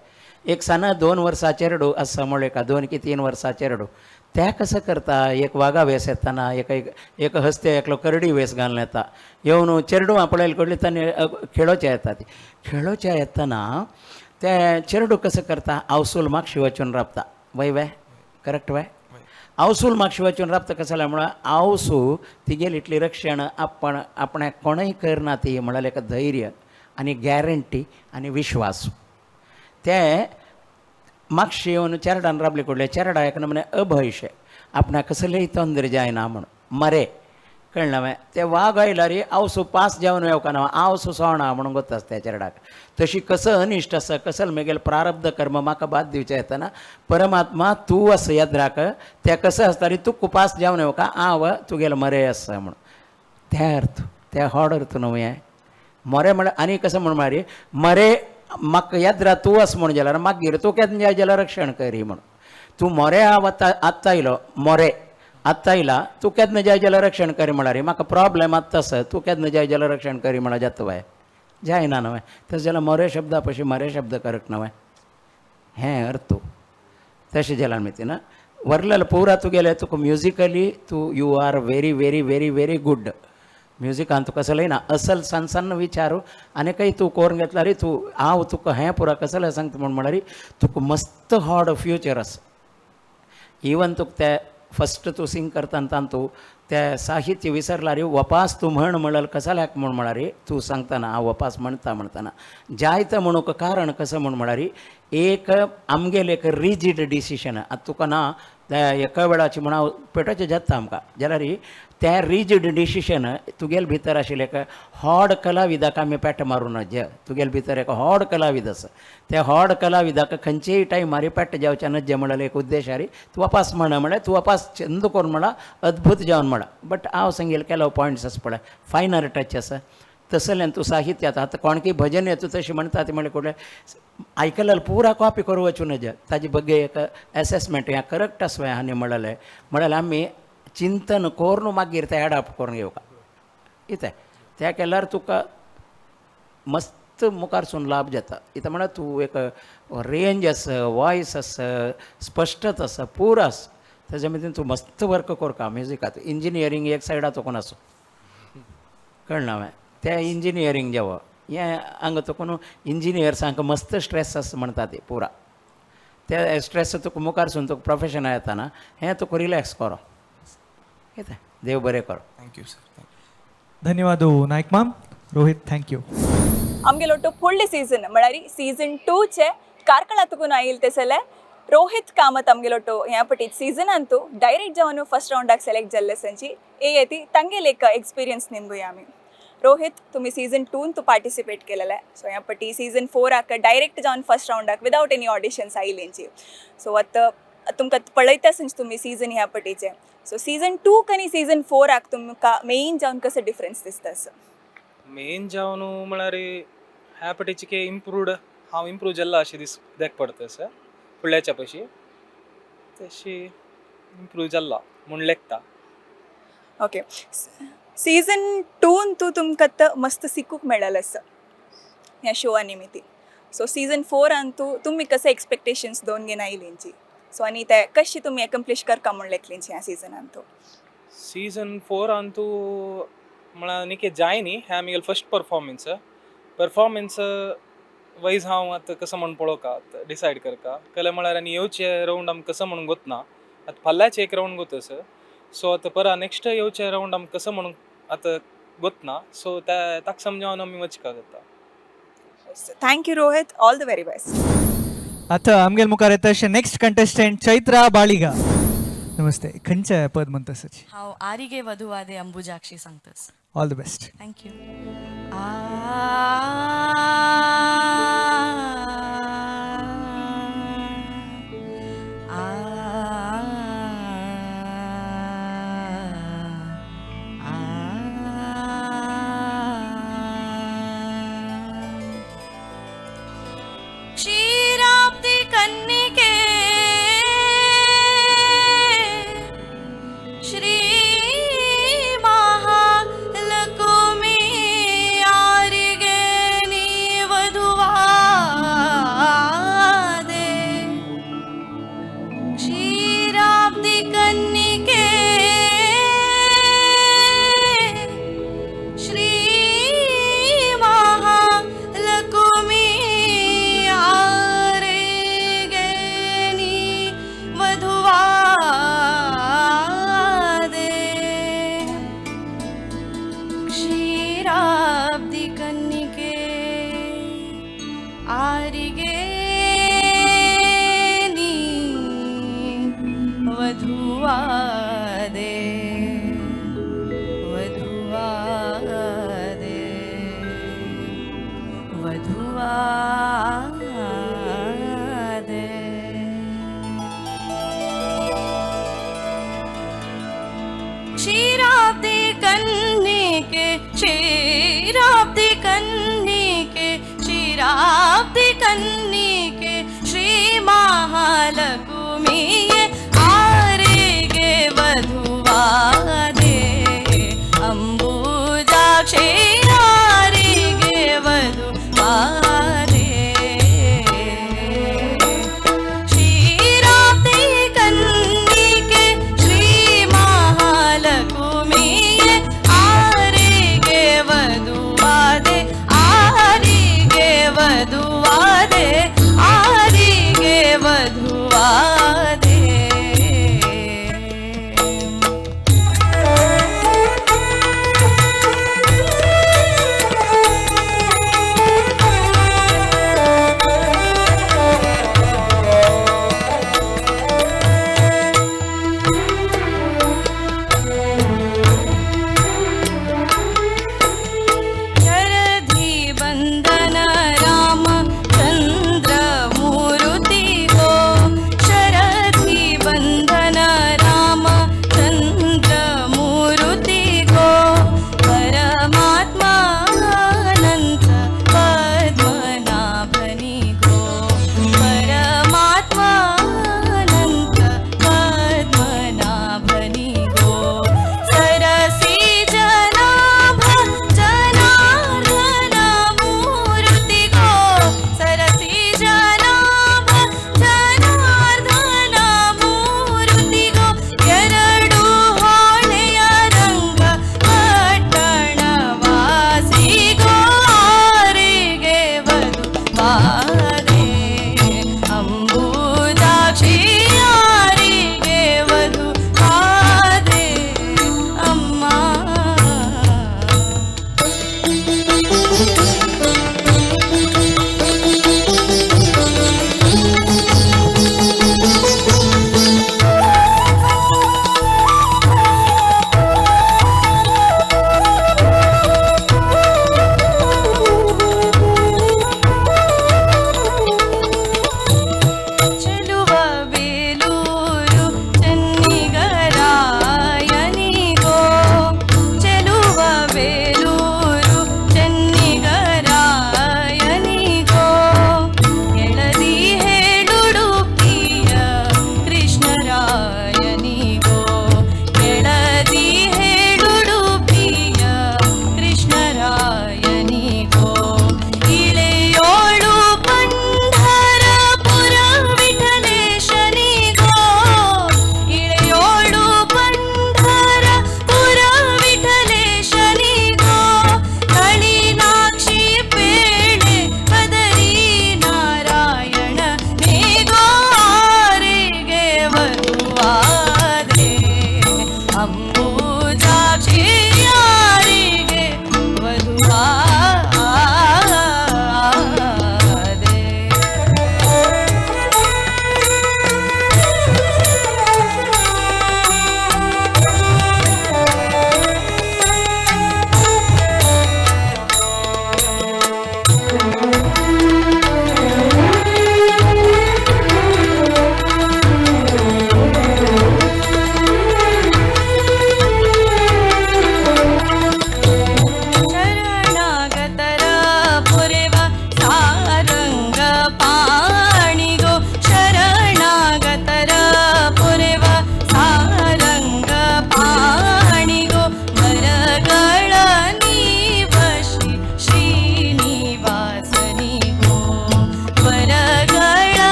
एक सान 2 वर्सां चेरडू आसा म्हळ्ळें का 2 की 3 वर्सां चेरडू त्या कसं करता, एक वागा वेस येताना एक एक एक हस्ते एकलो करडी वेस घालून येता येवन चेरडू पळयले कडली ताणें खेळोचे येता ती खेळोचे येतना ते चेरडू कसं करता आवसूल मागशी वचून राबता वय वय. करेक्ट वय. आवसूल मागशी वचून राबता कसं जालें म्हळ्यार आवसू तिगेली इतली रक्षण आपण आपणाक कोणूय करना ती म्हळ्यार एक धैर्य आनी गॅरंटी आनी विश्वास. ते मागशी येवन चेरडान राबले कडले चेरडा एक नमुने अभयशे आपणाक कसलेय तोंदरे जायना म्हणून मरे कळ्ळें हांवें. ते वाग आयल्यार आवसू पास जावन येवका ना आवसू सोणा म्हणून गोत आसता त्या चेरडाक. तशी कसं अनिश्ट आसा कसल मेगेलें प्रारब्ध कर्म म्हाका बाद दिवचें येतना परमात्मा तूं आसा याद राख त्या कसं आसता रे तूं पास जावन येवका हांव तुगेलें मरे आसा म्हणून. त्या अर्थ त्या होड अर्थ न्हू हें मरे म्हळ्यार आनी कसं म्हण म्हळ्यार मरे म्हाका याद राव तूं आसा म्हणून जाल्यार मागीर तूं केन्ना जाय जाल्यार रक्षण करी म्हणून. तूं मोरे हांव आतां आत्तां आयलो मोरे आत्तां आयला तूं केन्ना जाय जाल्यार रक्षण करी म्हळ्यार म्हाका प्रॉब्लेम आत्तां आसा तूं केन्ना जाय जाल्यार रक्षण करी म्हळ्यार जाता वय जायना न्हय. तशें जाल्यार मोरे शब्दा पशी मरे शब्द करेक्ट न्हय हें अर्थ तशें जाल्यार मागीर ना वरलेलो पुरा तुगेलें तुका म्युजिकली तूं you are very very very very good म्युजिकान तुका कसलें ना असल सान सान विचारू आनी काही तूं कोरून घेतल्यार रे तूं हांव तुका हें पुरा कसलें सांगता म्हूण म्हळ्यार तुका मस्त हॉड फ्युचर आसा. इवन तुका ते फस्ट तूं सिंग करतना तातूं ते साहित्य विसरला रे वपास तूं म्हण म्हणल्यार कसल्याक म्हूण म्हळ्यार तूं सांगतना हांव वपास म्हणटा म्हणतना जायते म्हणूंक कारण कसं म्हूण म्हळ्यार एक आमगेलें एक रिजीड डिसिशन आतां तुका ना त्या एका वेळाची म्हण हांव पेटोवचें जाता आमकां जाल्यार त्या रिजीड डिसिशन तुगेले भितर आशिल्लें एक होड कलाविदाक आमी पेट मारूं नज तुगेले भितर एक होड कलाविद आसा त्या होड कलाविदाक खंयचेय टायमार पेट जावचें नज्जे म्हणल्यार एक उद्देश आरी तूं वापास म्हण म्हळ्यार तूं वापास चंद करून म्हणा अद्भूत जावन म्हणा. बट हांव सांगेल केलो पॉयंट्स आसा पळय फायनर टच आसा तसल्यान तूं साहित्यांत आतां कोणकी भजन येता तशें म्हणटा ती म्हणल्यार कुठले आयकल्यार पुरा कॉपी करूं वचूं नज ताजे बगे एक एसेसमेंट हें करेक्ट आसा आनी म्हणलें म्हणल्यार आमी चिंतन करून मागीर तें एडाप्ट करून घेवका इतें तें केल्यार तुका मस्त मुखारसून लाभ जाता. इतें म्हळ्यार तूं एक रेंज आसा वॉयस आसा स्पश्टता आसा पुरो आसा. तेज्या मदीं तूं मस्त वर्क करका म्युजिकात. इंजिनियरींग एक सायडा तुका आसूं, कळना हांवें तें इंजिनियरींग जेवो हें हांगा तुका इंजिनियर्सांक मस्त स्ट्रेस आसा म्हणटा ते पुरा. ते स्ट्रेस तुका मुखार सून तुका प्रोफेशना येतना हें तुका रिलॅक्स करो. कितें देव बरें करो. Thank you sir, thank you. धन्यवाद नायक माम. Rohit thank you. आमगेलोटो फुडले सीझन म्हळ्यार सीझन 2चे कार्कळा तुकून आयल ते जाल्यार रोहित कामत आमगेलोटो ह्या पटी सीझनांतू डायरेक्ट जावन फर्स्ट रावंडाक सेलेक्ट जाल्ले संची ए येती तांगेले एक एक्सपिरियन्स निमगुया आमी. रोहित, तुम्ही सीझन 2 तू पार्टिसिपेट केलेले, सो ह्या पटी सीझन 4आक डायरेक्ट जावन फर्स्ट रावंडाक विदावट एनी ऑडिशन्स आयलेंची. सो आतां तुमकां पळयता संच तुमी सीझन ह्या पटीचे. सो सीझन 2 आनी सीझन 4आक तुमकां मेन जावन कसो डिफरन्स दिसता असो? मेन जावन म्हळ्यार ह्या पटीचे इम्प्रूवड हांव इम्प्रूव जाल्लो अशें दीस देख पडटा सर. फुडल्याच्या पशी तशी इम्प्रूव जाल्लो म्हूण लेखता. ओके, सीझन 2 तूं तुमकां आतां मस्त शिकूंक मेळ्ळेलें आसा ह्या शोआ निमित्ती. सो सीझन 4आन तूं तुमी कशें एक्सपेक्टेशन्स दोन घेवन आयलेंची? सो आनी ते कशी तुमी एकम्प्लीश करका म्हूण लेखलेंची ह्या सीझनान तूं? सीझन 4आन तूं म्हळ्यार आनी जाय न्ही हें आमगेलें फर्स्ट परफॉर्मन्स. परफॉर्मन्स वायज हांव आतां कसो म्हूण पळोवका डिसायड करका. कले म्हळ्यार आनी येवचे रावंड आमकां कसो म्हणून गोतना आतां फाल्यांचे एक रावंड गोत सर. सो आतां परा नेक्स्ट येवचे रावंड आमकां कसो म्हणून आतां गोतना. सो ताका समजावन आमी वचका जाता. Thank you Rohit, all the very best. आता आमगेल मुखार येता अशें नेक्स्ट कंटेस्टंट चैत्रा बाळिगा. नमस्ते, खंयचे पद म्हणटा सची? हांव आरिगे वधुवादे अंबुजाक्षी सांगतस. All the best. Thank you. क्षीराब्दी कन्निके Shri महालकुमी आरिगेनी वधुवादे. क्षीराब्दी कन्निके Shri महालकुमी आरिगेनी वधुवादे. क्षीराब्दी कन्निके आरिगेनी वधुवादे वधुवादे वधुवादे. क्षीराब्दी कन्निके क्षीराब्दी कन्निके क्षीराब्दी कन्निके Shri महालकुमिये आरिगे वधुवादे. अंबुजाक्षी आरिगे वधुवादे. क्षीराब्दी कन्निके Shri महालकुमिये आरिगे वधुवादे आरिगे वधुवादे आरिगे वधुवादे.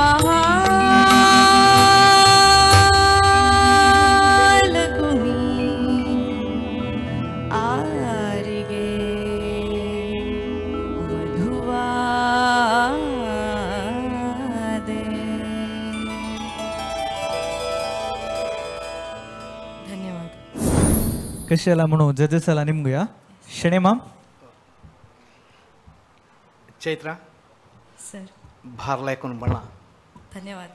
Mahalakshmi आरिगे वधुवादे. धन्यवाद. कशाला म्हणू जजेस निमगुया. शेणे माम. चैत्रा. सर. भार लायकून म्हणा. धन्यवाद.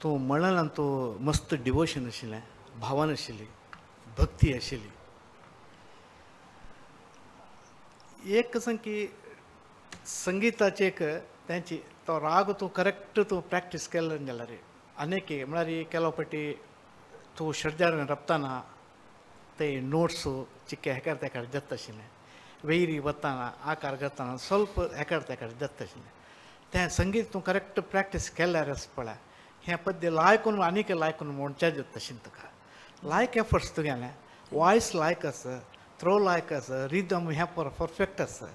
तूं म्हणल आनी तूं मस्त डिवोशन आशिल्लें, भावन आशिल्ली, भक्ती आशिल्ली. एक कसं की संगिताचे एक तेंची तो राग तूं करेक्ट तूं प्रॅक्टीस केलो जाल्यार आनीक एक म्हळ्यार केलो पटी तूं षडजार रपतना ते नोट्स चिक्के हेकार तेकार जाता आशिल्लें, वैरी वतना आकार करतना ಸ್ವಲ್ಪ हेकार तेकार जाता आशिल्लें. तें संगीत तूं करेक्ट प्रॅक्टीस केल्यार पळय हें पद्य लायकून आनीक लायकून म्हणच्या जाता आशिल्लें. तुका लायक एफर्ट्स तुगेलें वॉयस लायक आसा, थ्रो लायक आसा, रिदम हें परफेक्ट आसा.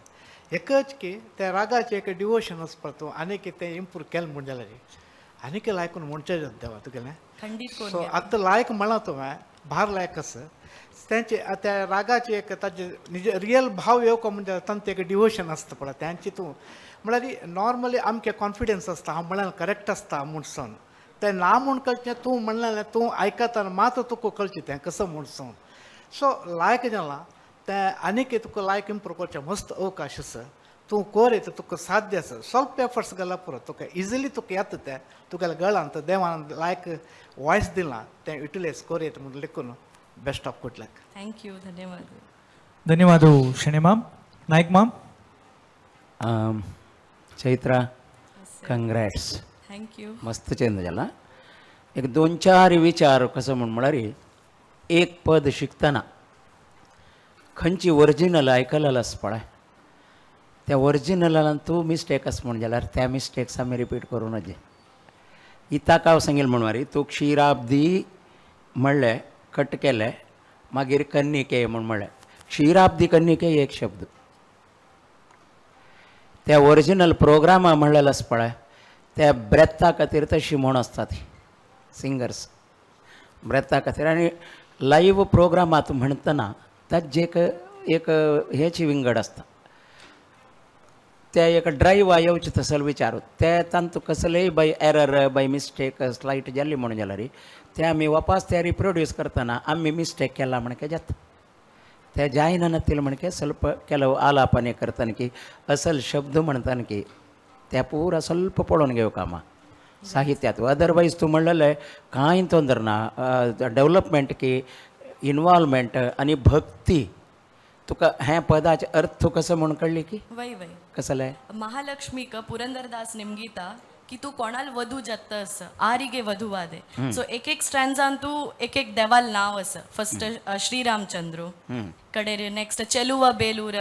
एकच की त्या रागाचें एक डिवोशन आसपा तूं आनीक तें इम्प्रूव केलें म्हूण जाल्यार आनीक लायकून म्हणचें जाता देवा तुगेलें. खंडीत सो करून. आतां लायक म्हणलां तुवें, भार लायक आसा तेंचे त्या रागाचे एक ताजे निज रियल भाव येवका म्हणजे तांचें एक डिवोशन आसता पळय तेंचे. तूं म्हळ्यार नॉर्मली आमचें कॉन्फिडन्स आसता, हांव म्हणल्यार करेक्ट आसता म्हणसोन तें ना म्हूण कळचें. तूं म्हणलें तूं आयकता मात तुका कळचें तें कसो म्हणसोन. सो लायक जालां तें आनीक तुका लायक इम्प्रूव करचें मस्त अवकाश आसा. तूं कोर येता, तुका साध्य आसा. स्वल्प एफर्ट्स घाल्यार पुरो, तुका इजिली तुका येता तें. तुगेल्या गळान देवान लायक वॉयस दिलां, तें युटिलायज कोर येता म्हणून लेखून best of good luck. Thank you, धन्यवाद. धन्यवाद शेणे माम. नाईक माम. चैत्रा, कंग्रॅट्स. Thank you. मस्त चेंज जाला. एक दोन चार विचार कसं म्हण म्हळ्यार एक पद शिकतना खंयची ओरिजिनल आयकलेलें आसा पळय, त्या ओरिजिनलान तूं मिस्टेक आसा म्हण जाल्यार त्या मिस्टेक्स आमी रिपीट करूं नजे. इताक हांव सांगील म्हण मारी तूं क्षीराब्दी म्हणलें, कट केलें, मागीर कन्निके म्हूण म्हणलें. क्षीराब्दी कन्निके एक शब्द त्या ओरिजिनल प्रोग्रामा म्हणलेलो आसा पळय, त्या ब्रेथा खातीर तशी म्हूण आसता ती सिंगर्स ब्रेथा खातीर. आनी लायव्ह प्रोग्रामांत म्हणटना ताजें एक एक हेची विंगड आसता. त्या एक ड्रायव्ह येवचे तसलो विचार ते तांतू कसलेय by error by mistake slight जाल्ली म्हणून जाल्यार ते आमी वापस ते रिप्रोड्यूस करतना आमी मिस्टेक केला म्हणके जाता. ते जायना नातील म्हणके ಸ್ವಲ್ಪ ಕೆಲವು आलापने करतना की असल शब्द म्हणताना की त्या पुरा ಸ್ವಲ್ಪ पळोवन घेवं कामा साहित्यात. अदरवायज तूं म्हणलेलें कांय तोंदर ना. डेवलपमेंट की इनवॉल्वमेंट आनी भक्ती तुका हें पदाचे अर्थ कसो म्हूण कळ्ळी की वय वय. कसलें? महालक्ष्मीक पुरंदरदास निमगीता की तूं कोणाल वधू जाता असं आरिगे वधुवादे. सो एक एक स्टँजान तूं एक एक देवाल नाव असं. फर्स्ट श्रीरामचंद्र कडेर, नेक्स्ट ಚೆಲುವ ಬೇಲೂರ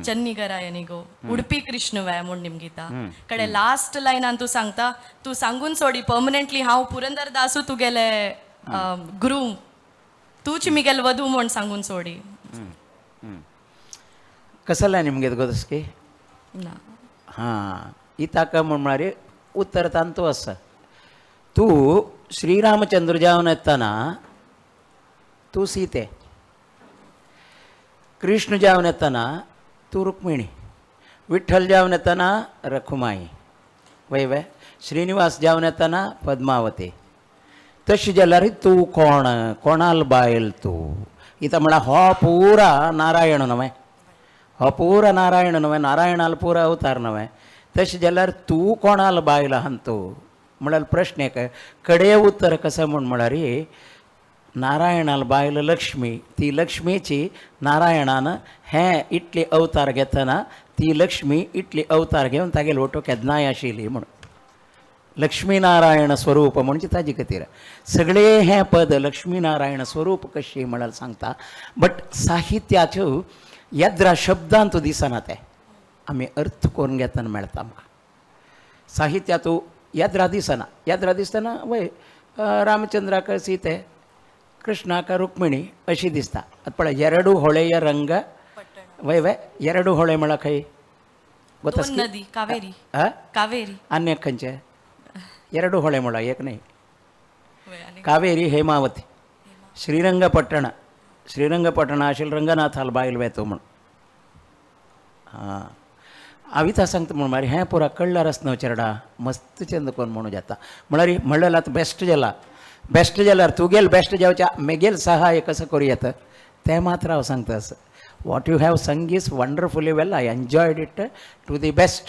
चन्निगरायनिगो, उडपी कृष्ण वय म्हूण निमगीता. कडे लास्ट लायनान तूं सांगता, तूं सांगून सोडी पर्मनंटली हांव पुरंदरदासू तुगेले ग्रूम, तूच मिगेल वधू म्हूण सांगून सोडी. कसलें निमगेत गोदस्की? ना. हां, इताक म्हण म्हळ्यार उत्तर तांतू आसा. तूं श्रीरामचंद्र जावन येतना तूं सीते, कृष्ण जावन येतना तूं रुक्मिणी, विठ्ठल जावन येतना रखुमाई, वय वय, श्रीनिवास जावन येतना पद्मावती. तशें जाल्यार तूं कोण, कोणाल बायल तूं? इतां म्हळ्यार हो पुरा नारायण न्हय, हो पुरा नारायण न्हय, नारायणाल पुरा अवतार न्हय. तशें जाल्यार तूं कोणाल बायल आहा तूं म्हळ्यार प्रश्न एक कडे उत्तर कसं म्हूण म्हळ्यार नारायणाल बायल लक्ष्मी, ती लक्ष्मीची नारायणान हें इतली अवतार घेतना ती लक्ष्मी इतली अवतार घेवन तागेलो ओटो केन्नाय आशिल्ली म्हूण लक्ष्मीनारायण स्वरूप म्हणजे ताजे खातीर सगळे हें पद लक्ष्मीनारायण स्वरूप कशी म्हळ्यार सांगता. बट साहित्याच्यो येद्रा शब्दांत दिसना तें आमी अर्थ करून घेतना मेळटा आमकां. साहित्यांतू येद्रा दिसना, येद्रा दिसतना वय रामचंद्राक सीते, कृष्णाक रुक्मिणी अशी दिसता. आतां पळय ಎರಡು ಹೊಳೆಯ ರಂಗ वय वय, ಎರಡು ಹೊಳೆ म्हळ्यार खंय? दोन नदी, कावेरी. हा? कावेरी. आनी एक खंयचें? ಎರಡು ಹೊಳೆ ಮೊಳ ಏಕ न्ही. कावेरी हेमावती श्रीरंगपट्टण श्रीरंगपट्टण आशिल्लें रंगनाथाल बायल वेतो म्हूण. हां हांव सांगता म्हूण मारी हें पुरा कळ्ळार आसना चेरडा मस्त चंद कोन म्हणू जाता म्हळ्यार म्हणल्यार आतां बेस्ट जाला बेस्ट जाल्यार तुगेल बेस्ट जावच्या मेगेल सहाय कसो करूं येता तें मात्र हांव सांगता. आसा what you have sung is wonderfully well. I enjoyed it to the best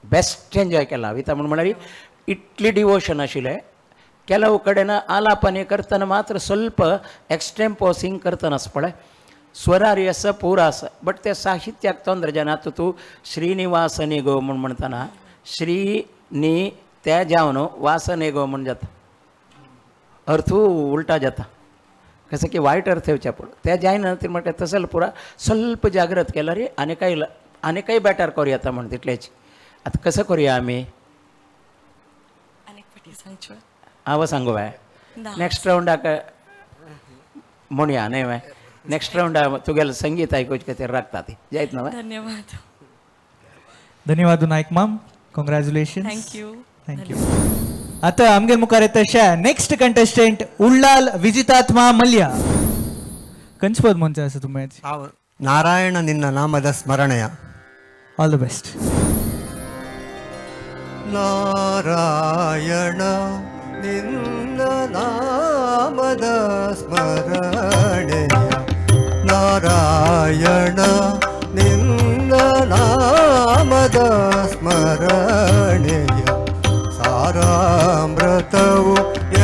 best enjoy केला हांवें म्हूण म्हळ्यार इतली डिवोशन आशिल्लें. ಕೆಲವು ಕಡೆನ ಆಲಾಪನೆ करतना मात्र ಸ್ವಲ್ಪ एक्सटेम्पो सिंग करतना आसा पळय स्वरारी आसा पुरा आसा बट ते साहित्याक ತೊಂದರೆ जाना. आतां तूं श्रीनिवासने गो म्हूण म्हणटना श्री नी ते जावन वासने गो म्हूण जाता अर्थू उल्टा जाता कसं की वायट अर्थ येवचे पड ते जायना ते म्हणटा तसं पुरा ಸ್ವಲ್ಪ जागृत केल्यार आनी काय आनी काय बेटर करूं येता म्हण तितलेच. आतां कसं करूया आमी आनीक फाटी सांगच्यो हांव सांगू बाय नेक्स्ट रावंडाक म्हणया न्हय बाय नेक्स्ट रावंडा तुगेलें संगीत आयकुचे खातीर राखता ती जायत न्हय. धन्यवाद. धन्यवाद नायक माम. Congratulation. Thank you. Thank you. आता आमगे मुखार येता नेक्स्ट कंटेस्टंट उल्लाल विजितात्मा मल्ल्या. कंचपद म्हणचे आसा तुमी. ನಾರಾಯಣ ನಿನ್ನ ನಾಮದ ಸ್ಮರಣೆಯ. All the best. Narayana ನಿನ್ನ ನಾಮದ ಸ್ಮರಣೆಯ ನಾರಾಯಣ ನಿನ್ನ ನಾಮದ ಸ್ಮರಣೆಯ ಸಾರಾಮೃತವು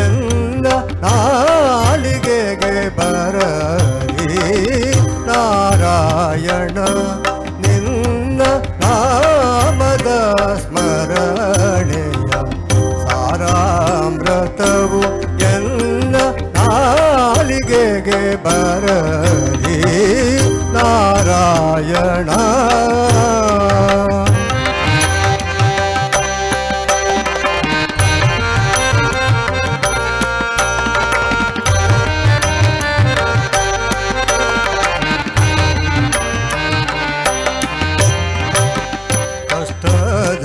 ಎಲ್ಲ ನಾಲಿಗೆಗೆ ಬರಲಿ. ನಾರಾಯಣ ನಿನ್ನ ನಾಮದ ಸ್ಮರಣೆಯ ಸಾರಾಮೃತವು ಎಲ್ಲ ನಾಲಿಗೆಗೆ ಬರಲಿ. ನಾರಾಯಣ.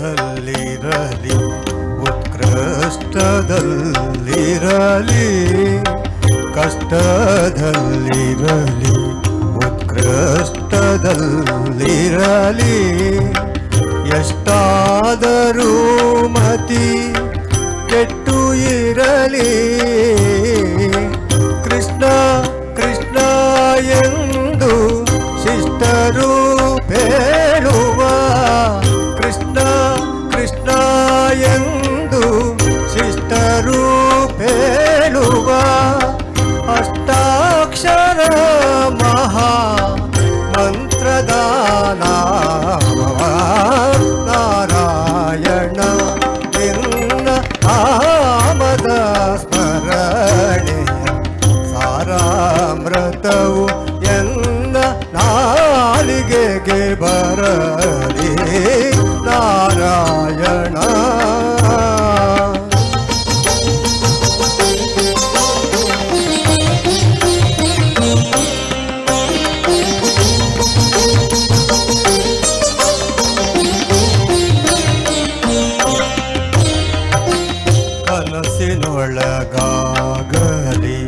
ಕಷ್ಟದಲ್ಲಿರಲಿ ಉತ್ಕೃಷ್ಟದಲ್ಲಿರಲಿ ಕಷ್ಟದಲ್ಲಿರಲಿ ಉತ್ಕೃಷ್ಟದಲ್ಲಿರಲಿ ಎಷ್ಟಾದರೂ ಮತಿ ಕೆಟ್ಟು ಇರಲಿ. ಕೃಷ್ಣ ಕೃಷ್ಣ ಎಂದು ಶಿಷ್ಟರು ಪೇಳುವ ಕೃಷ್ಣ ಕೃಷ್ಣ ಎಂದು ಶಿಷ್ಟರು ಪೇಳುವ ಅಷ್ಟಾಕ್ಷರ ಮಹಾ ಮಂತ್ರದ ನಾಮವ. ನಾರಾಯಣ ನಿನ್ನ ನಾಮದ ಸ್ಮರಣೆಯ ಸಾರಾಮೃತವು ಎಲ್ಲ ನಾಲಿಗೆಗೆ ಬರಲಿ. ನಾರಾಯಣ. ಕನಸಿನೊಳಗಾಗಲಿ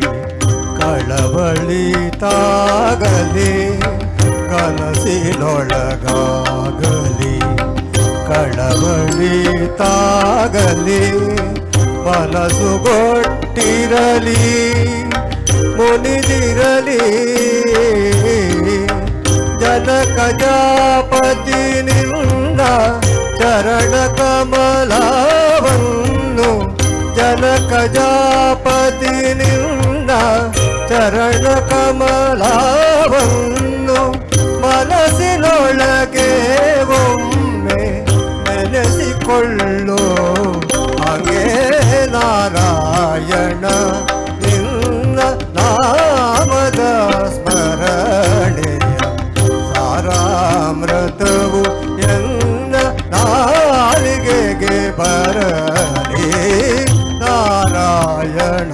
ಕಳವಳಿತಾಗಲಿ ಕನಸಿನೊಳಗಾಗಲಿ ಕಳವಳಿತಾಗಲಿ ಮನಸ್ಸುಗೊಟ್ಟಿರಲಿ ಮುನಿದಿರಲಿ. ಜನಕಜಾಪತಿ ನಿನ್ನ ಚರಣ ಕಮಲವನ್ನು ಜನಕಜಾಪತಿ ನಿನ್ನ ಚರಣ ಕಮಲವನ್ನು ಮನಸ್ಸಿನೊಳಗೆ ಒಮ್ಮೆ ನೆನೆಸಿಕೊಳ್ಳೋ ಹಾಗೆ. ನಾರಾಯಣ ನಿನ್ನ ನಾಮದ ಸ್ಮರಣೆಯ ಸಾರಾಮೃತವು ಎಲ್ಲ ನಾಲಿಗೆಗೆ ಬರಲಿ. ನಾರಾಯಣ.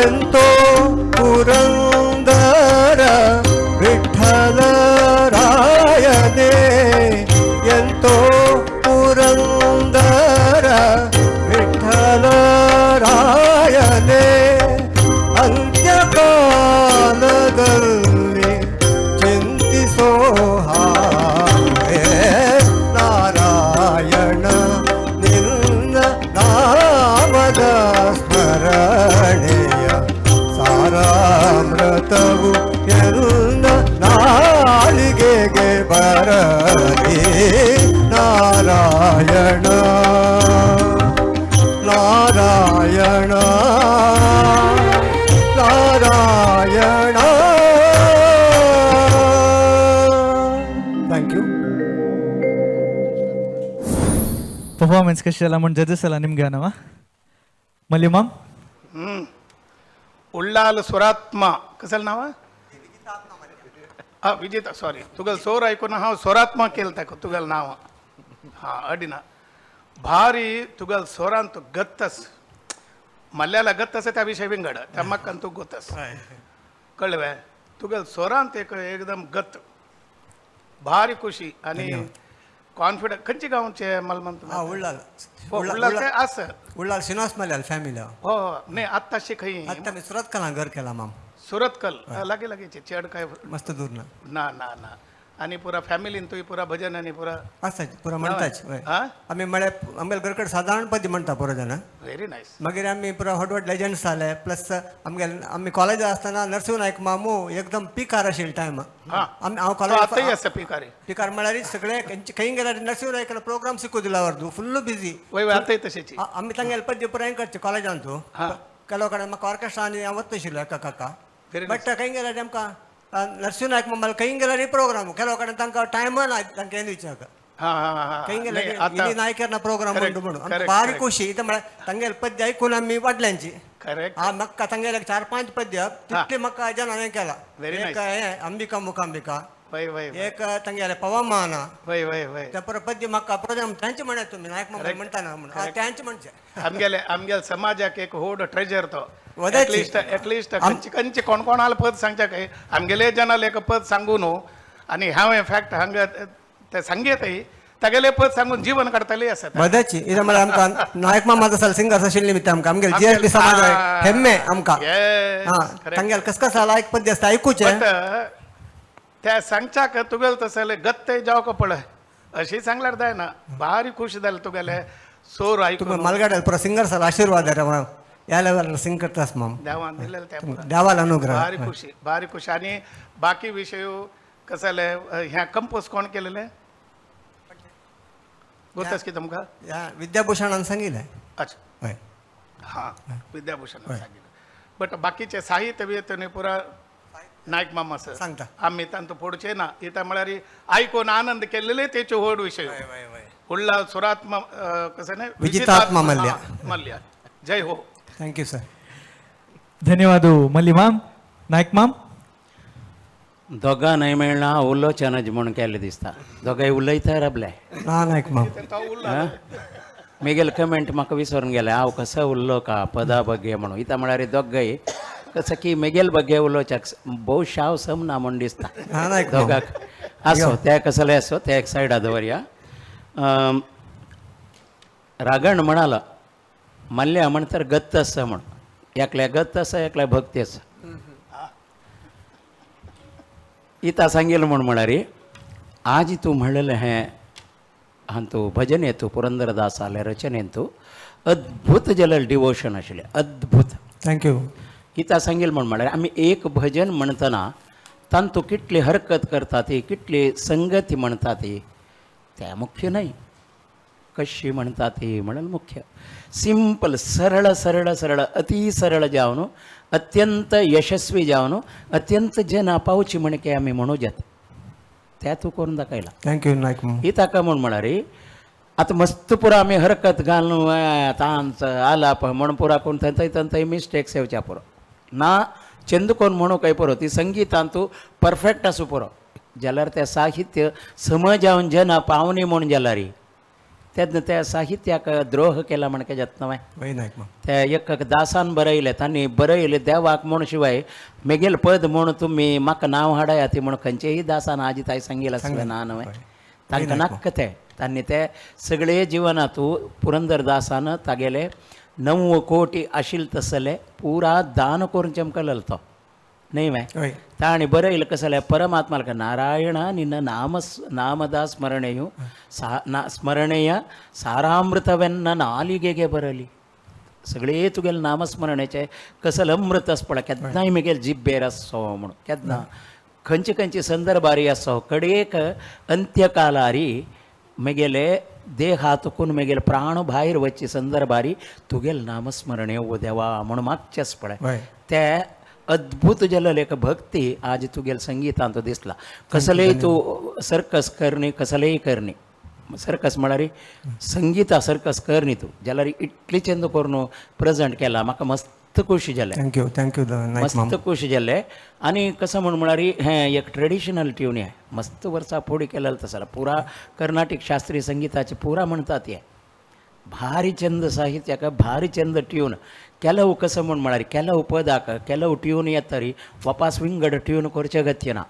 ಎಂತೋ ಪುರಂದರ ವಿಠಲರಾಯನೇ, ಎಂತೋ ಪುರಂದರ ವಿಠಲರಾಯನೇ, ಅಂತ್ಯಕಾಲದಲ್ಲಿ ಚಿಂತಿಸೋ ಹಾಗೆ ನಾರಾಯಣ ನಿನ್ನ ನಾಮದ ಸ್ಮರಣೆಯ ಸಾರಾಮೃತವು ಎಲ್ಲ ನಾಲಿಗೆಗೆ ಬರಲಿ. Narayana Narayana Narayana. Thank you. Performance कशी जाला म्हण जजेस जाला निमगे नावा मल्ली माम. उल्लाल स्वरात्मा कसलं नाव? हा विजेता, सॉरी, तुगेल सोर आयकून हांव स्वरात्मा केलं ताका तुगेल नांव. हां अडिना भारी तुगेल सोरान तू गत्तस मल्ल्याला गत्त आसा त्या विशय विंगड, त्या म्हाका तूं गोतस कळ्ळें वे. तुगेल सोरांत एक एकदम गत भारी खुशी आनी कॉन्फिडंट. खंयचे गांवचे मला म्हणता? हा, उल्लाल. उल्लाल ते आसा. उल्लाल श्रीनिवास मल्याल फॅमिली. हो नाही, आत्ताशी खंय? आत्ता मी सुरतकलां घर केला माम. सुरतकल लागी लागीचे, चेड काय मस्त दूर ना. ना ना ना, आनी पुरा फॅमिलीन तुवें पुरा भजन आनी पुरा आसा पुरा म्हणताच. हय. हा? आमी म्हळ्यार आमगेले घरकडे सादारण पद्य म्हणटा पुरो जाण. Very nice. मागीर आमी पुरा व्हड व्हड लेजंड्स जाले, प्लस आमगेले आमी कॉलेजार आसतना नरसिंह नायक मामू एकदम पिकार आशिल्ले टायम. आमी हांव तो आतांय कॉलेज आसा पिकारी. पिकार म्हळ्यार सगळे खंय गेल्यार नरसिंह नायकालो प्रोग्राम शिकू दिला वर्दू फुल्ल बिजी. वय वय, आतांय तशेंच. आमी तांगेले पद्य पुरा हें करचे कॉलेजान तूं ಕೆಲವು ಕಡೆ म्हाका ऑर्केस्ट्रा आनी हांव वता आशिल्लो एका काका. Very but खंय गेल्यार आमकां नरसिंह नायक मामालो खंय गेल्यार प्रोग्राम, ಕೆಲವು कडेन तांकां टायम ना तांकां हें दिवच्याक. हां हां हां खंय नाही, गेल्यार आतां इली नायकेर प्रोग्राम Correct, म्हणू म्हणून आमकां correct, भारी correct. खुशी. इतें म्हळ्यार तांगेले पद्य आयकून आमी वाडल्यांची. हा म्हाका तांगेले 4-5 पद्य तितले म्हाका जनान हें केला. Very एक nice. हें अंबिका मुकांबिका, वय वय वय. एक तांगेले पवमान, वय वय वय. त्या परत पद्य म्हाका प्रोग्राम तांचे म्हणा तुमी नायक मामा म्हणटाना म्हणून त्यांचे म्हणचे. आमगेले आमगेले समाजाक एक व्हड ट्रेजर तो. वदाची. एटलिस्ट एटलिस्ट खंयचे खंयचे कोण कोणाले पद सांगच्या काय आमगेले जनाले एक पद सांगू न्हू, आनी हांव इनफॅक्ट हांगा ते सांगयतय तागेले पद सांगून जीवन काडटले आसा. वदाची इतें म्हळ्यार आमकां नायक मामा तसो सिंगर आशिल्ले निमित्त आमकां आमगेले जीएसबी समाज हेम्मे आमकां. हां तांगेले कस कस लायक पद्य आसता आयकुचें. बट त्या सांगच्याक तुगेले तसले गत्ते जावंक पळय अशी सांगल्यार जायना. भारी खूश जालें तुगेले सोर तुमी आयकून. मालगाड्यार पुरा सिंगर आशीर्वाद रे माम, ह्या लेवलार सिंग करतास माम. देवान दिलेलें तें पुरा. देवाल अनुग्रह. भारी खुशी भारी खुशी. आनी बाकी विशय कसं जालें ह्या कंपोज कोण केलेलें गोतस की तुमकां? ह्या विद्याभूषणान सांगिल्लें. अच्छा. हय. हां विद्याभूषणान सांगिल्लें. बट बाकीचें साहित्य बी न्ही पुरा नायक मामा सर सांगता. आमी तांतू पडचे ना. इता म्हळ्यार आयकून आनंद केल्लेले तेचे व्हड विशय. उल्ला सुरात्मा कसं न्ही विजितात्मा मल्ल्या. मल्ल्या. जय हो. Thank you sir. धन्यवाद मल्ली माम. नायक माम. दोगां न्हय मेळना उलोवचें म्हूण केल्लें दिसता. दोगांय उलयता राबले. ना नायक माम. मेगेल कमेंट म्हाका विसरून गेले हांव कसो उरलो का पदा बगे म्हणून. इतां म्हळ्यार दोगांय कसं की मेगेल बगे उलोवच्याक भोव हांव समना म्हूण दिसता ना नायक माम. दोगांक. आसो ते कसले आसो ते एक सायडा दवरया. रागण म्हणालो मल्ल्या म्हण तर गत्त आसा म्हण, एकल्या गत्त आसा एकल्या भक्ती आसा. इतां सांगील म्हूण म्हळ्यार आज तूं म्हणलेलें हें हांतू भजन येतू पुरंदरदासाले रचनेंतू अद्भुत जालें डिवोशन आशिल्लें अद्भुत. Thank you. इतां सांगील म्हूण म्हळ्यार आमी एक भजन म्हणटना तांतू कितली हरकत करता ती कितली संगती म्हणटा ती त्या मुख्य न्हय, कशी म्हणटा ती म्हणून मुख्य. सिंपल सरळ सरळ सरळ अति सरळ जावन अत्यंत यशस्वी जावन अत्यंत जना पावची म्हणके आमी म्हणू जाता त्या तूं करून दाखयला. Thank you Naik माम. ही ताका म्हूण म्हळ्यार आतां मस्त पुरो आमी हरकत घालून तांच आलाप म्हण पुरा करून थंय थंय मिस्टेक्स येवच्या पुरो ना. चंद कोण म्हणू काय पुरो ती संगीतान तूं परफेक्ट आसूं पुरो जाल्यार तें साहित्य समजावन जना पावनी म्हूण जाल्यार तेन्ना त्या साहित्याक द्रोह केला म्हणके जाता न्हय. त्या एक दासान बरयलें, तांणी बरयलें देवाक म्हूण शिवाय मेगेल पद म्हूण तुमी म्हाका नांव हाडाया ती म्हूण खंयचेय दासान आजी ताई सांगिल्लें आसलें ना न्हय. तांकां नाक्क तें तांणी ते सगळे जिवनांतू पुरंदरदासान तागेले 9 कोटी आशिल्ले तसले पुरा दान करून चमकललो तो न्हय वे. ताणें बरयलें कसलें परमात्मा नारायण निन्न नाम नामदा स्मरणेयु सा ना स्मरणेय सारामृतवेन्न नालिगेगे बरली. सगळे तुगेले नामस्मरणेचे कसल अमृत आसपळा केन्नाय मेगेल जिब्बेर आसचो म्हूण केन्ना खंयचे खंयचे संदर्भारी आसचो कडेक अंत्यकालारी मेगेले देहातकून मेगेले प्राण भायर वचचे संदर्भारी तुगेल नामस्मरणे ओ देवा म्हूण मागचें आसपळें. ते अद्भुत जाल्लें एक भक्ती आज तुगेल संगितांत दिसला. कसलेय तूं सर्कस करणी कसलेय करणी सर्कस म्हळ्यार संगिता सर्कस करणी तूं जाल्यार इतली चंद करून प्रेजेंट केला म्हाका मस्त खोशी जालें. Thank you thank you मस्त खोशी जालें. आनी कसं म्हूण म्हळ्यार हें एक ट्रेडिशनल ट्यून हें मस्त वर्सां फुडें केलें तसं पुरा कर्नाटीक शास्त्रीय संगिताचे पुरा म्हणतात हें भारी चंद साहित्याक भारी चंद ट्यून ಕೆಲವು कसं म्हूण म्हळ्यार ಕೆಲವು पदाक ಕೆಲವು ट्यून येतरी वापास विंगड ट्यून करचें अगत्य ना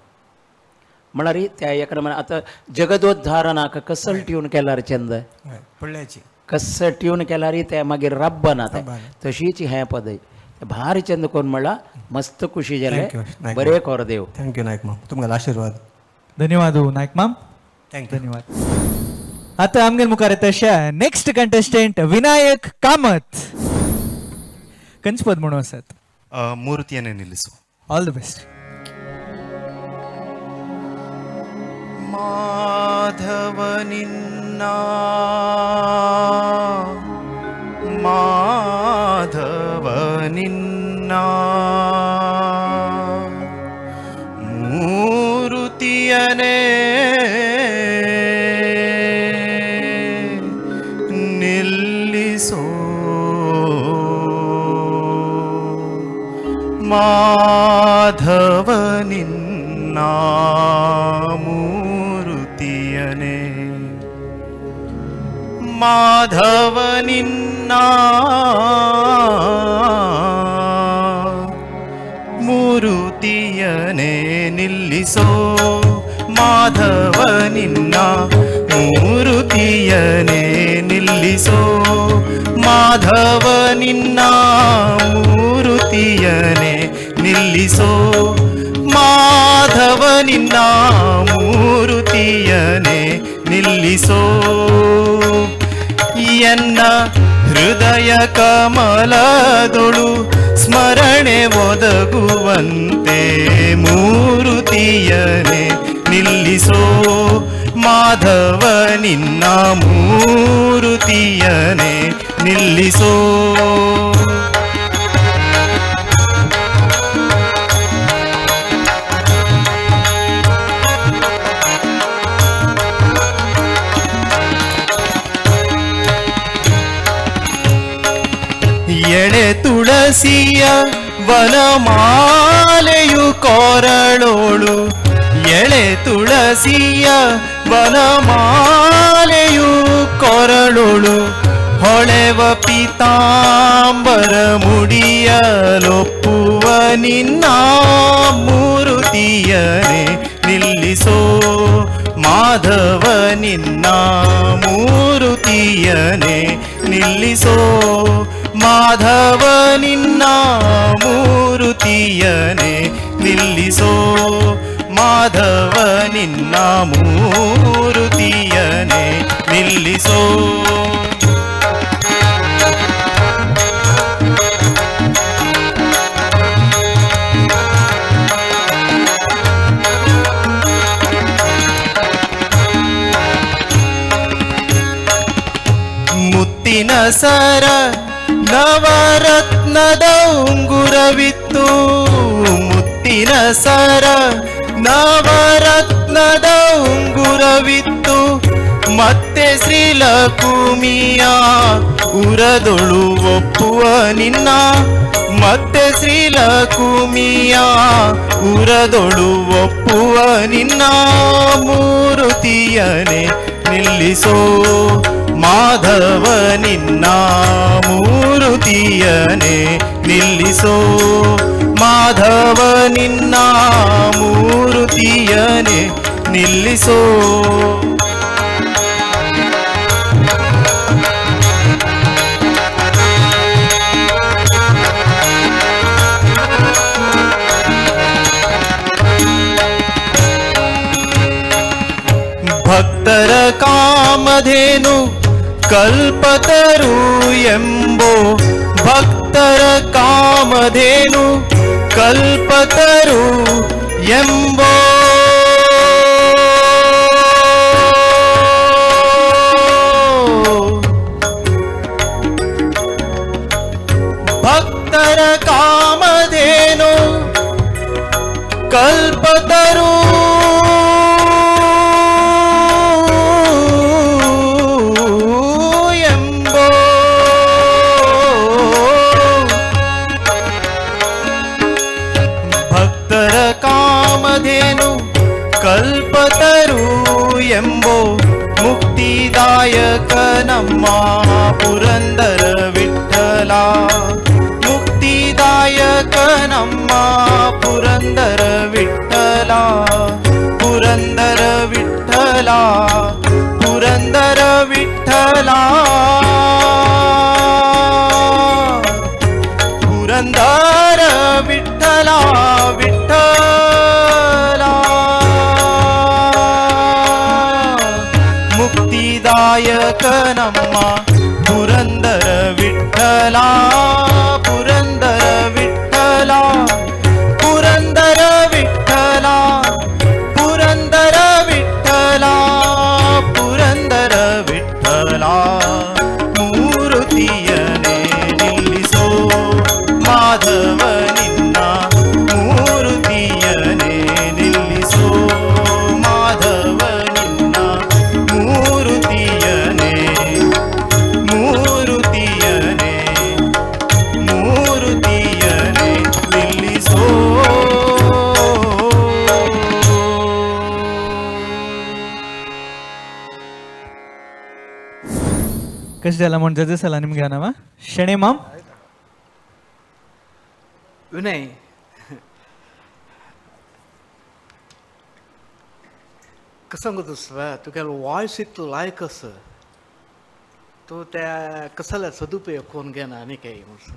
म्हळ्यार त्या एका आतां जगदोद्धारणाक कसल ट्यून केल्यार चंद कसं ट्यून केल्यार ते मागीर रब्बना तें तशीच हें पद भारी चंद कोण म्हणला मस्त खुशी जालें. बरें कोर देव. Thank you Naik माम, तुमकां आशीर्वाद. धन्यवाद नायक माम. Thank you. धन्यवाद. आता आमगेर मुखार येता अशा नेक्स्ट कंटेस्टंट विनायक कामत. कंचपद म्हणून आसात मूर्तियने निಲ್ಲಿಸು. All the best. Madhava ನಿನ್ನ ಮಾಧವ ನಿನ್ನ ಮೂರುತಿಯನೇ ನಿಲ್ಲಿಸೋ ಮಾಧವ ನಿನ್ನ ಮೂರುತಿಯನೇ ಮಾಧವ ನಿನ್ನ ಮೂರುತಿಯನೇ ನಿಲ್ಲಿಸೋ ಮಾಧವ ನಿನ್ನ ಮೂರುತಿಯನೇ ನಿಲ್ಲಿಸೋ ಮಾಧವ ನಿನ್ನ ಮೂರುತಿಯನೇ ನಿಲ್ಲಿಸೋ ಮಾಧವ ನಿನ್ನ ಮೂರುತಿಯನೇ ನಿಲ್ಲಿಸೋ ಎನ್ನ ಹೃದಯ ಕಮಲದೊಳು ಸ್ಮರಣೆ ಒದಗುವಂತೆ ಮೂರುತಿಯನೇ ನಿಲ್ಲಿಸೋ ಮಾಧವ ನಿನ್ನ ಮೂರುತಿಯನೇ ನಿಲ್ಲಿಸೋ. ಎಳೆ ತುಳಸಿಯ ವನಮಾಲೆಯು ಕೊರಳೋಳು ಎಳೆ ತುಳಸಿಯ ವನಮಾಲೆಯು ಕೊರಳೋಳು ಹೊಳೆವ ಪೀತಾಂಬರ ಮುಡಿಯಲೊಪ್ಪುವ ನಿನ್ನ ಮೂರುತಿಯನೇ ನಿಲ್ಲಿಸೋ ಮಾಧವ ನಿನ್ನ ಮೂರುತಿಯನೇ ನಿಲ್ಲಿಸೋ ಮಾಧವ ನಿನ್ನ ಮೂರುತಿಯನೇ ನಿಲ್ಲಿಸೋ ಮಾಧವ ನಿನ್ನ ಮೂರುತಿಯನೇ ನಿಲ್ಲಿಸೋ. ಮುತ್ತಿನ ಸರ ನವರತ್ನದ ಉಂಗುರವಿತ್ತು ಮುತ್ತಿನ ಸರ ನವರತ್ನದ ಉಂಗುರವಿತ್ತು ಮತ್ತೆ ಶ್ರೀಲಕುಮಿಯ ಉರದೊಳು ಒಪ್ಪುವ ನಿನ್ನ ಮತ್ತೆ ಶ್ರೀಲಕುಮಿಯ ಉರದೊಳು ಒಪ್ಪುವ ನಿನ್ನ ಮೂರುತಿಯನೇ ನಿಲ್ಲಿಸೋ ಮಾಧವ ನಿನ್ನ ಮೂರುತಿಯನೆ ನಿಲ್ಲಿಸೋ, ಮಾಧವ ನಿನ್ನ ಮೂರುತಿಯನೆ ನಿಲ್ಲಿಸೋ. ಭಕ್ತರ ಕಾಮಧೇನು ಕಲ್ಪತರು ಎಂಬೋ, ಭಕ್ತರ ಕಾಮಧೇನು ಕಲ್ಪತರು ಎಂಬೋ. ಭಕ್ತರ ಕಾಮಧೇನು ಕಲ್ಪತರು ಎಂಬೋ. ಭಕ್ತರ ಕಾಮಧೇನು ಕಲ್ಪತರು ಎಂಬೋ, ಮುಕ್ತಿದಾಯಕ ನಮ್ಮ ಪುರಂದರ ವಿಠಲ, ಮುಕ್ತಿದಾಯಕ ನಮ್ಮ ಪುರಂದರ ವಿಠಲ, ಪುರಂದರ ವಿಠಲ, ಪುರಂದರ ವಿಠಲ, ಪುರಂದರ ವಿಠಲ ವಿಠಲ. ಮುಕ್ತಿದಾಯಕ ನಮ್ಮ ಪುರಂದರ ವಿಠಲ, ಪುರಂದರ ವಿಠಲ, ಪುರಂದರ ವಿಠಲ, ಪುರಂದರ ವಿಠಲ, ಪುರಂದರ ವಿಠಲ. ಮೂರುತಿಯನೆ ನಿಲ್ಲಿಸೋ ಮಾಧವ ನಿನ್ನ ಮೂರುತಿಯನೆ ನಿಲ್ಲಿಸೋ, ಮಾಧವ ನಿನ್ನ ಮೂರುತಿಯನೆ, ಮೂರುತಿಯನೆ, ಮೂರುತಿಯನೆ ನಿಲ್ಲಿಸೋ. कशें जालां म्हूण जजेस जाला निमगे नांव शेणे माम. विनय, कसं सांगू तुका, तुगेलो वॉयस इतलो लायक आसा, तूं त्या कसल्या सदुपयोग करून घेना आनी काय म्हणून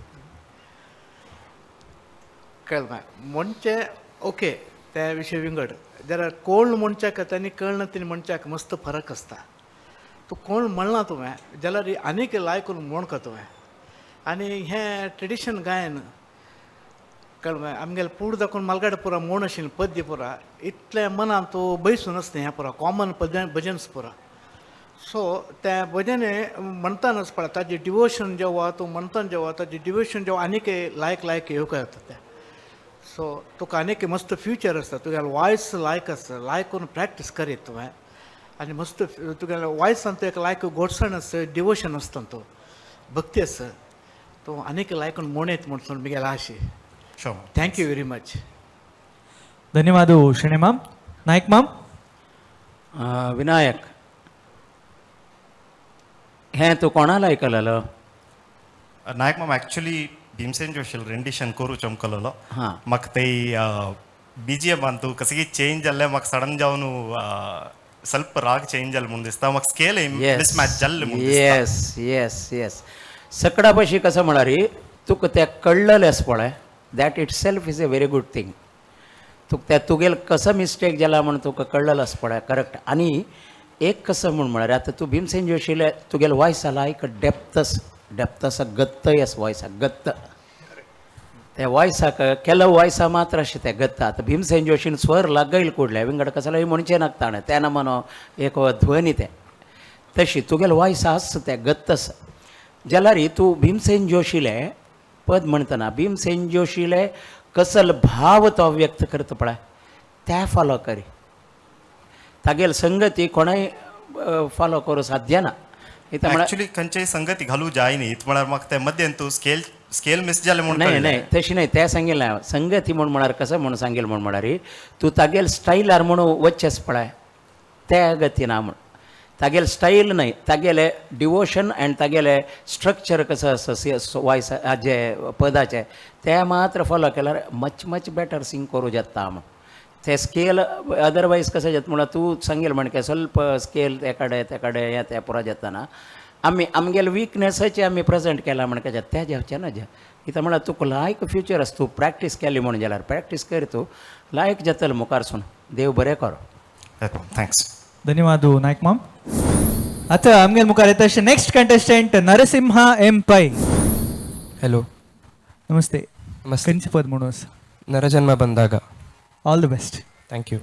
कळ्ळें म्हणचे. ओके, त्या विशय विंगड जाल्यार कोण म्हणच्याक आनी कळना तिणें म्हणच्याक मस्त फरक आसता. तूं कोण म्हणलां तुवें जाल्यार आनीक लायक करून म्हणका तुवें. आनी हें ट्रेडिशन गायन कळ्ळें आमगेलें पूड दाखोवन मालगाड पुरा म्हूण आशिल्लें पद्य पुरा इतलें मनान तूं बैसून आसता हें पुरा कॉमन पद भजन्स पुरा. सो त्या भजन म्हणतानाच पळय ताजें डिवोशन जेवा तूं म्हणताना जेवा ताजें डिवोशन जेवा आनीक लायक लायक येवंक येता तें. सो तुका आनीक मस्त फ्युचर आसता, तुगेलें वॉयस लायक आसता, लायक करून प्रॅक्टीस करीत तुवें आनी मस्त तुगेलें वॉयसान तूं एक लायक गोडसाण आसता, डिवोशन आसता, तूं भक्ती आसता, तूं आनीक लायक करून म्हणयत म्हूण म्हगेलें आशे. Thank you very much. धन्यवाद शेणे माम. नायक माम. विनायक, हें तूं कोणाला आयकलेलो? नायक माम, ॲक्च्युली भीमसेन जोशील रेंडिशन करू चमकलेलो. हां, म्हाका ते बीजीएमान तूं कसं चेंज जाल्लें म्हाका सडन जावन ಸ್ವಲ್ಪ राग चेंज जालें म्हूण दिसता म्हाका, स्केल मिसमॅच जाल्लें म्हूण दिसता. येस येस येस. सकडा पशी कसं म्हळ्यार तुका तें कळ्ळलें आसा पळय, that itself is a very good thing. तुका त्या तुगेल कसं मिस्टेक जाला म्हूण तुका कळ्ळलें आसा पळय, करेक्ट. आनी एक कसं म्हूण म्हळ्यार आतां तूं भीमसेन जोशीले तुगेल वॉयस लायक डेप्थ आसा, डेप्थ आसा, गत्तय आसा वॉयसाक, गत्त त्या वॉयसाक केलं वॉयसा मात्र अशें तें गत्त. आतां भीमसेन जोशीन स्वर लागयल कुडले विंगड कसलें म्हणचें नाका ताणें तेन्ना म्हणो एक ध्वनी तें तशी तुगेल वॉयस आसा तें गत्त आसा. जाल्यार तूं भीमसेन जोशीले पद म्हणटना भीमसेन जोशीले कसल भाव तो व्यक्त करता पळय त्या फॉलो करी, तागेल संगती कोणाय फॉलो करूं साध्य ना. ॲक्च्युली खंयच्याय संगती घालू जाय न्ही म्हळ्यार म्हाका ते मध्यन तूं स्केल स्केल मिस जालें म्हूण. नाही नाही तशी नाही, तें सांगिल्लें हांवें. संगती म्हूण म्हळ्यार कसं म्हूण सांगेल म्हूण म्हळ्यार तूं तागेल स्टायलार म्हणून वचचेंच पळय त्या गतीन म्हूण तागेले स्टायल न्हय, तागेले डिवोशन आनी तागेले स्ट्रक्चर कसो आसा वॉयस जे पदाचे ते मात्र फॉलो केल्यार मच मच बेटर सिंग करूं जाता म्हण. ते स्केल अदरवायज कशें जाता म्हणल्यार तूं सांगेल म्हणके स्वल्प स्केल ते कडेन ते कडेन हें तें पुरो जाताना आमी आमगेले विकनसाचे आमी प्रेजेंट केला म्हणके जाता तें जावचें ना. कित्याक म्हळ्यार तुका लायक फ्युचर आसा, तूं प्रॅक्टीस केली म्हणून जाल्यार प्रॅक्टीस कर, तूं लायक जातलो मुखारसून. देव बरें करो. Thanks. धन्यवाद नायक माम. आता आमगेल मुखार येता next contestant Narasimha M Pai. Hello. नमस्ते. नमस्ते. खंयचें पद म्हणून? Narajanma Bandaga. All the best. Thank you.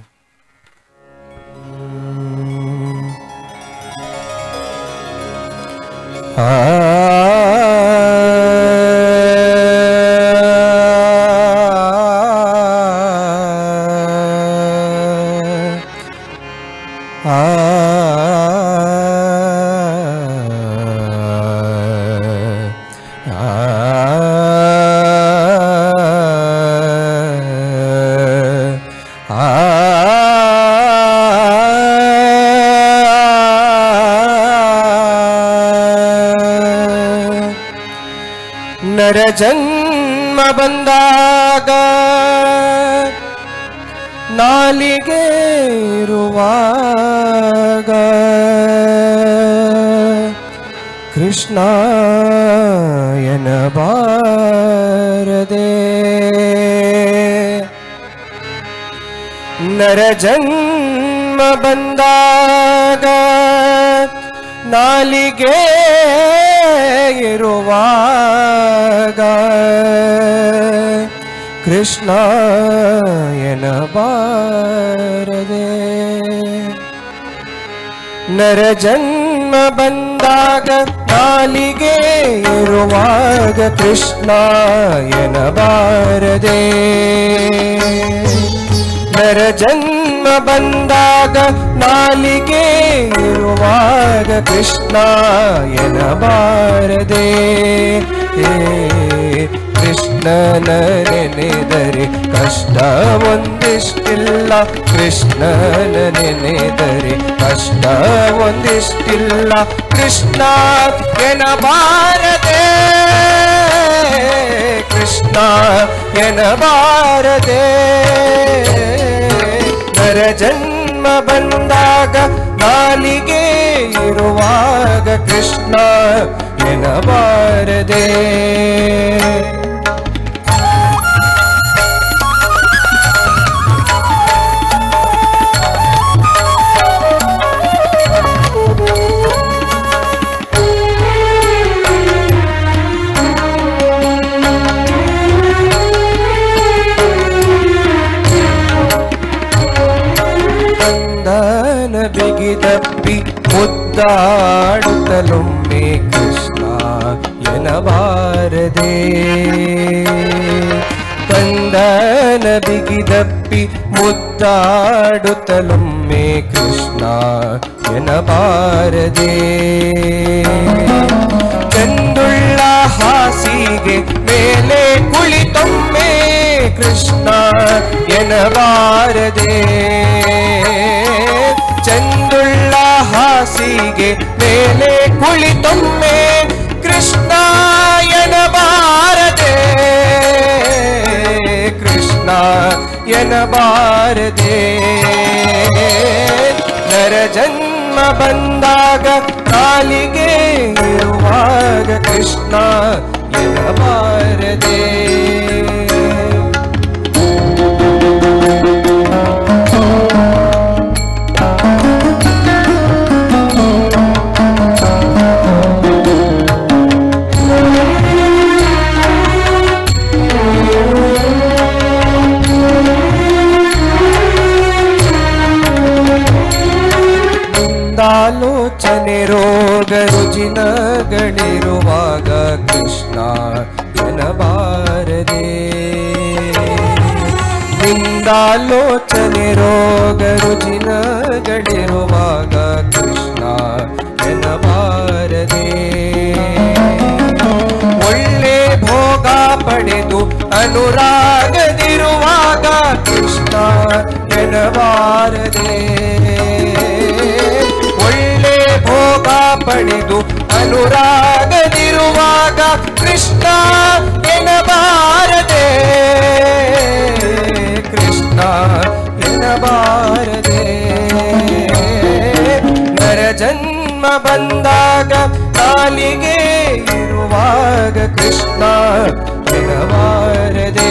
ನರಜನ್ಮ ಬಂದಾಗ ನಾಲಿಗೆ ಇರುವಾಗ ಕೃಷ್ಣ ಎನ್ನಬಾರದೆ. ನರಜನ್ಮ ಬಂದಾಗ ನಾಲಿಗೆ ಇರುವಾಗ ಕೃಷ್ಣ ಎನ್ನಬಾರದೆ. ನರಜನ್ಮ ಬಂದಾಗ ನಾಲಿಗೆ ಇರುವಾಗ ಕೃಷ್ಣ ಎನ್ನಬಾರದೆ. ನರಜನ್ಮ ಬಂದಾಗ ನಾಲಿಗೆ ಇರುವಾಗ ಕೃಷ್ಣ ಎನ್ನಬಾರದೆ. ಕೃಷ್ಣನ ನೆನೆದರೆ ಕಷ್ಟ ಒಂದಿಷ್ಟಿಲ್ಲ, ಕೃಷ್ಣನ ನೆನೆದರೆ ಕಷ್ಟ ಒಂದಿಷ್ಟಿಲ್ಲ, ಕೃಷ್ಣ ಎನ್ನಬಾರದೆ, ಕೃಷ್ಣ ಎನ್ನಬಾರದೆ. ನರಜನ್ಮ ಬಂದಾಗ ನಾಲಿಗೆ ಇರುವಾಗ ಕೃಷ್ಣ ಎನ್ನಬಾರದೆ. ಬಿಗಿದಪ್ಪಿ ಮುದ್ದಾಡುತ್ತಲೊಮ್ಮೆ ಕೃಷ್ಣ ಎನ್ನಬಾರದೆ. ಕಂದನ ಬಿಗಿದಪ್ಪಿ ಮುದ್ದಾಡುತ್ತಲೊಮ್ಮೆ ಕೃಷ್ಣ ಎನ್ನಬಾರದೆ. ಚಂದುಳ್ಳ ಹಾಸಿಗೆ ಮೇಲೆ ಕುಳಿತೊಮ್ಮೆ ಕೃಷ್ಣ ಎನ್ನಬಾರದೆ. ಚಂದುಳ್ಳ ಹಾಸಿಗೆ ಮೇಲೆ ಕುಳಿತೊಮ್ಮೆ ಕೃಷ್ಣ ಎನ್ನಬಾರದೆ, ಕೃಷ್ಣ ಎನ್ನಬಾರದೆ. ನರಜನ್ಮ ಬಂದಾಗ ನಾಲಿಗೆ ಇರುವಾಗ ಕೃಷ್ಣ ಎನ್ನಬಾರದೆ. ಆಲೋಚನೆ ರೋಗ ರುಜಿನಗಳಿರುವಾಗ ಕೃಷ್ಣ ಎನ್ನಬಾರದೆ. ನಿಂದಾಲೋಚನೆ ರೋಗ ರುಜಿನಗಳಿರುವಾಗ ಕೃಷ್ಣ ಎನ್ನಬಾರದೆ. ಒಳ್ಳೆ ಭೋಗ ಪಡೆದು ಅನುರಾಗದಿರುವಾಗ ಕೃಷ್ಣ ಎನ್ನಬಾರದೆ. ಒಳ್ಳೆ ಪಡೆದು ಅನುರಾಗದಿರುವಾಗ ಕೃಷ್ಣ ಎನಬಾರದೆ, ಕೃಷ್ಣ ಎನಬಾರದೆ. ನರಜನ್ಮ ಬಂದಾಗ ನಾಲಿಗೆ ಇರುವಾಗ ಕೃಷ್ಣ ಎನಬಾರದೆ.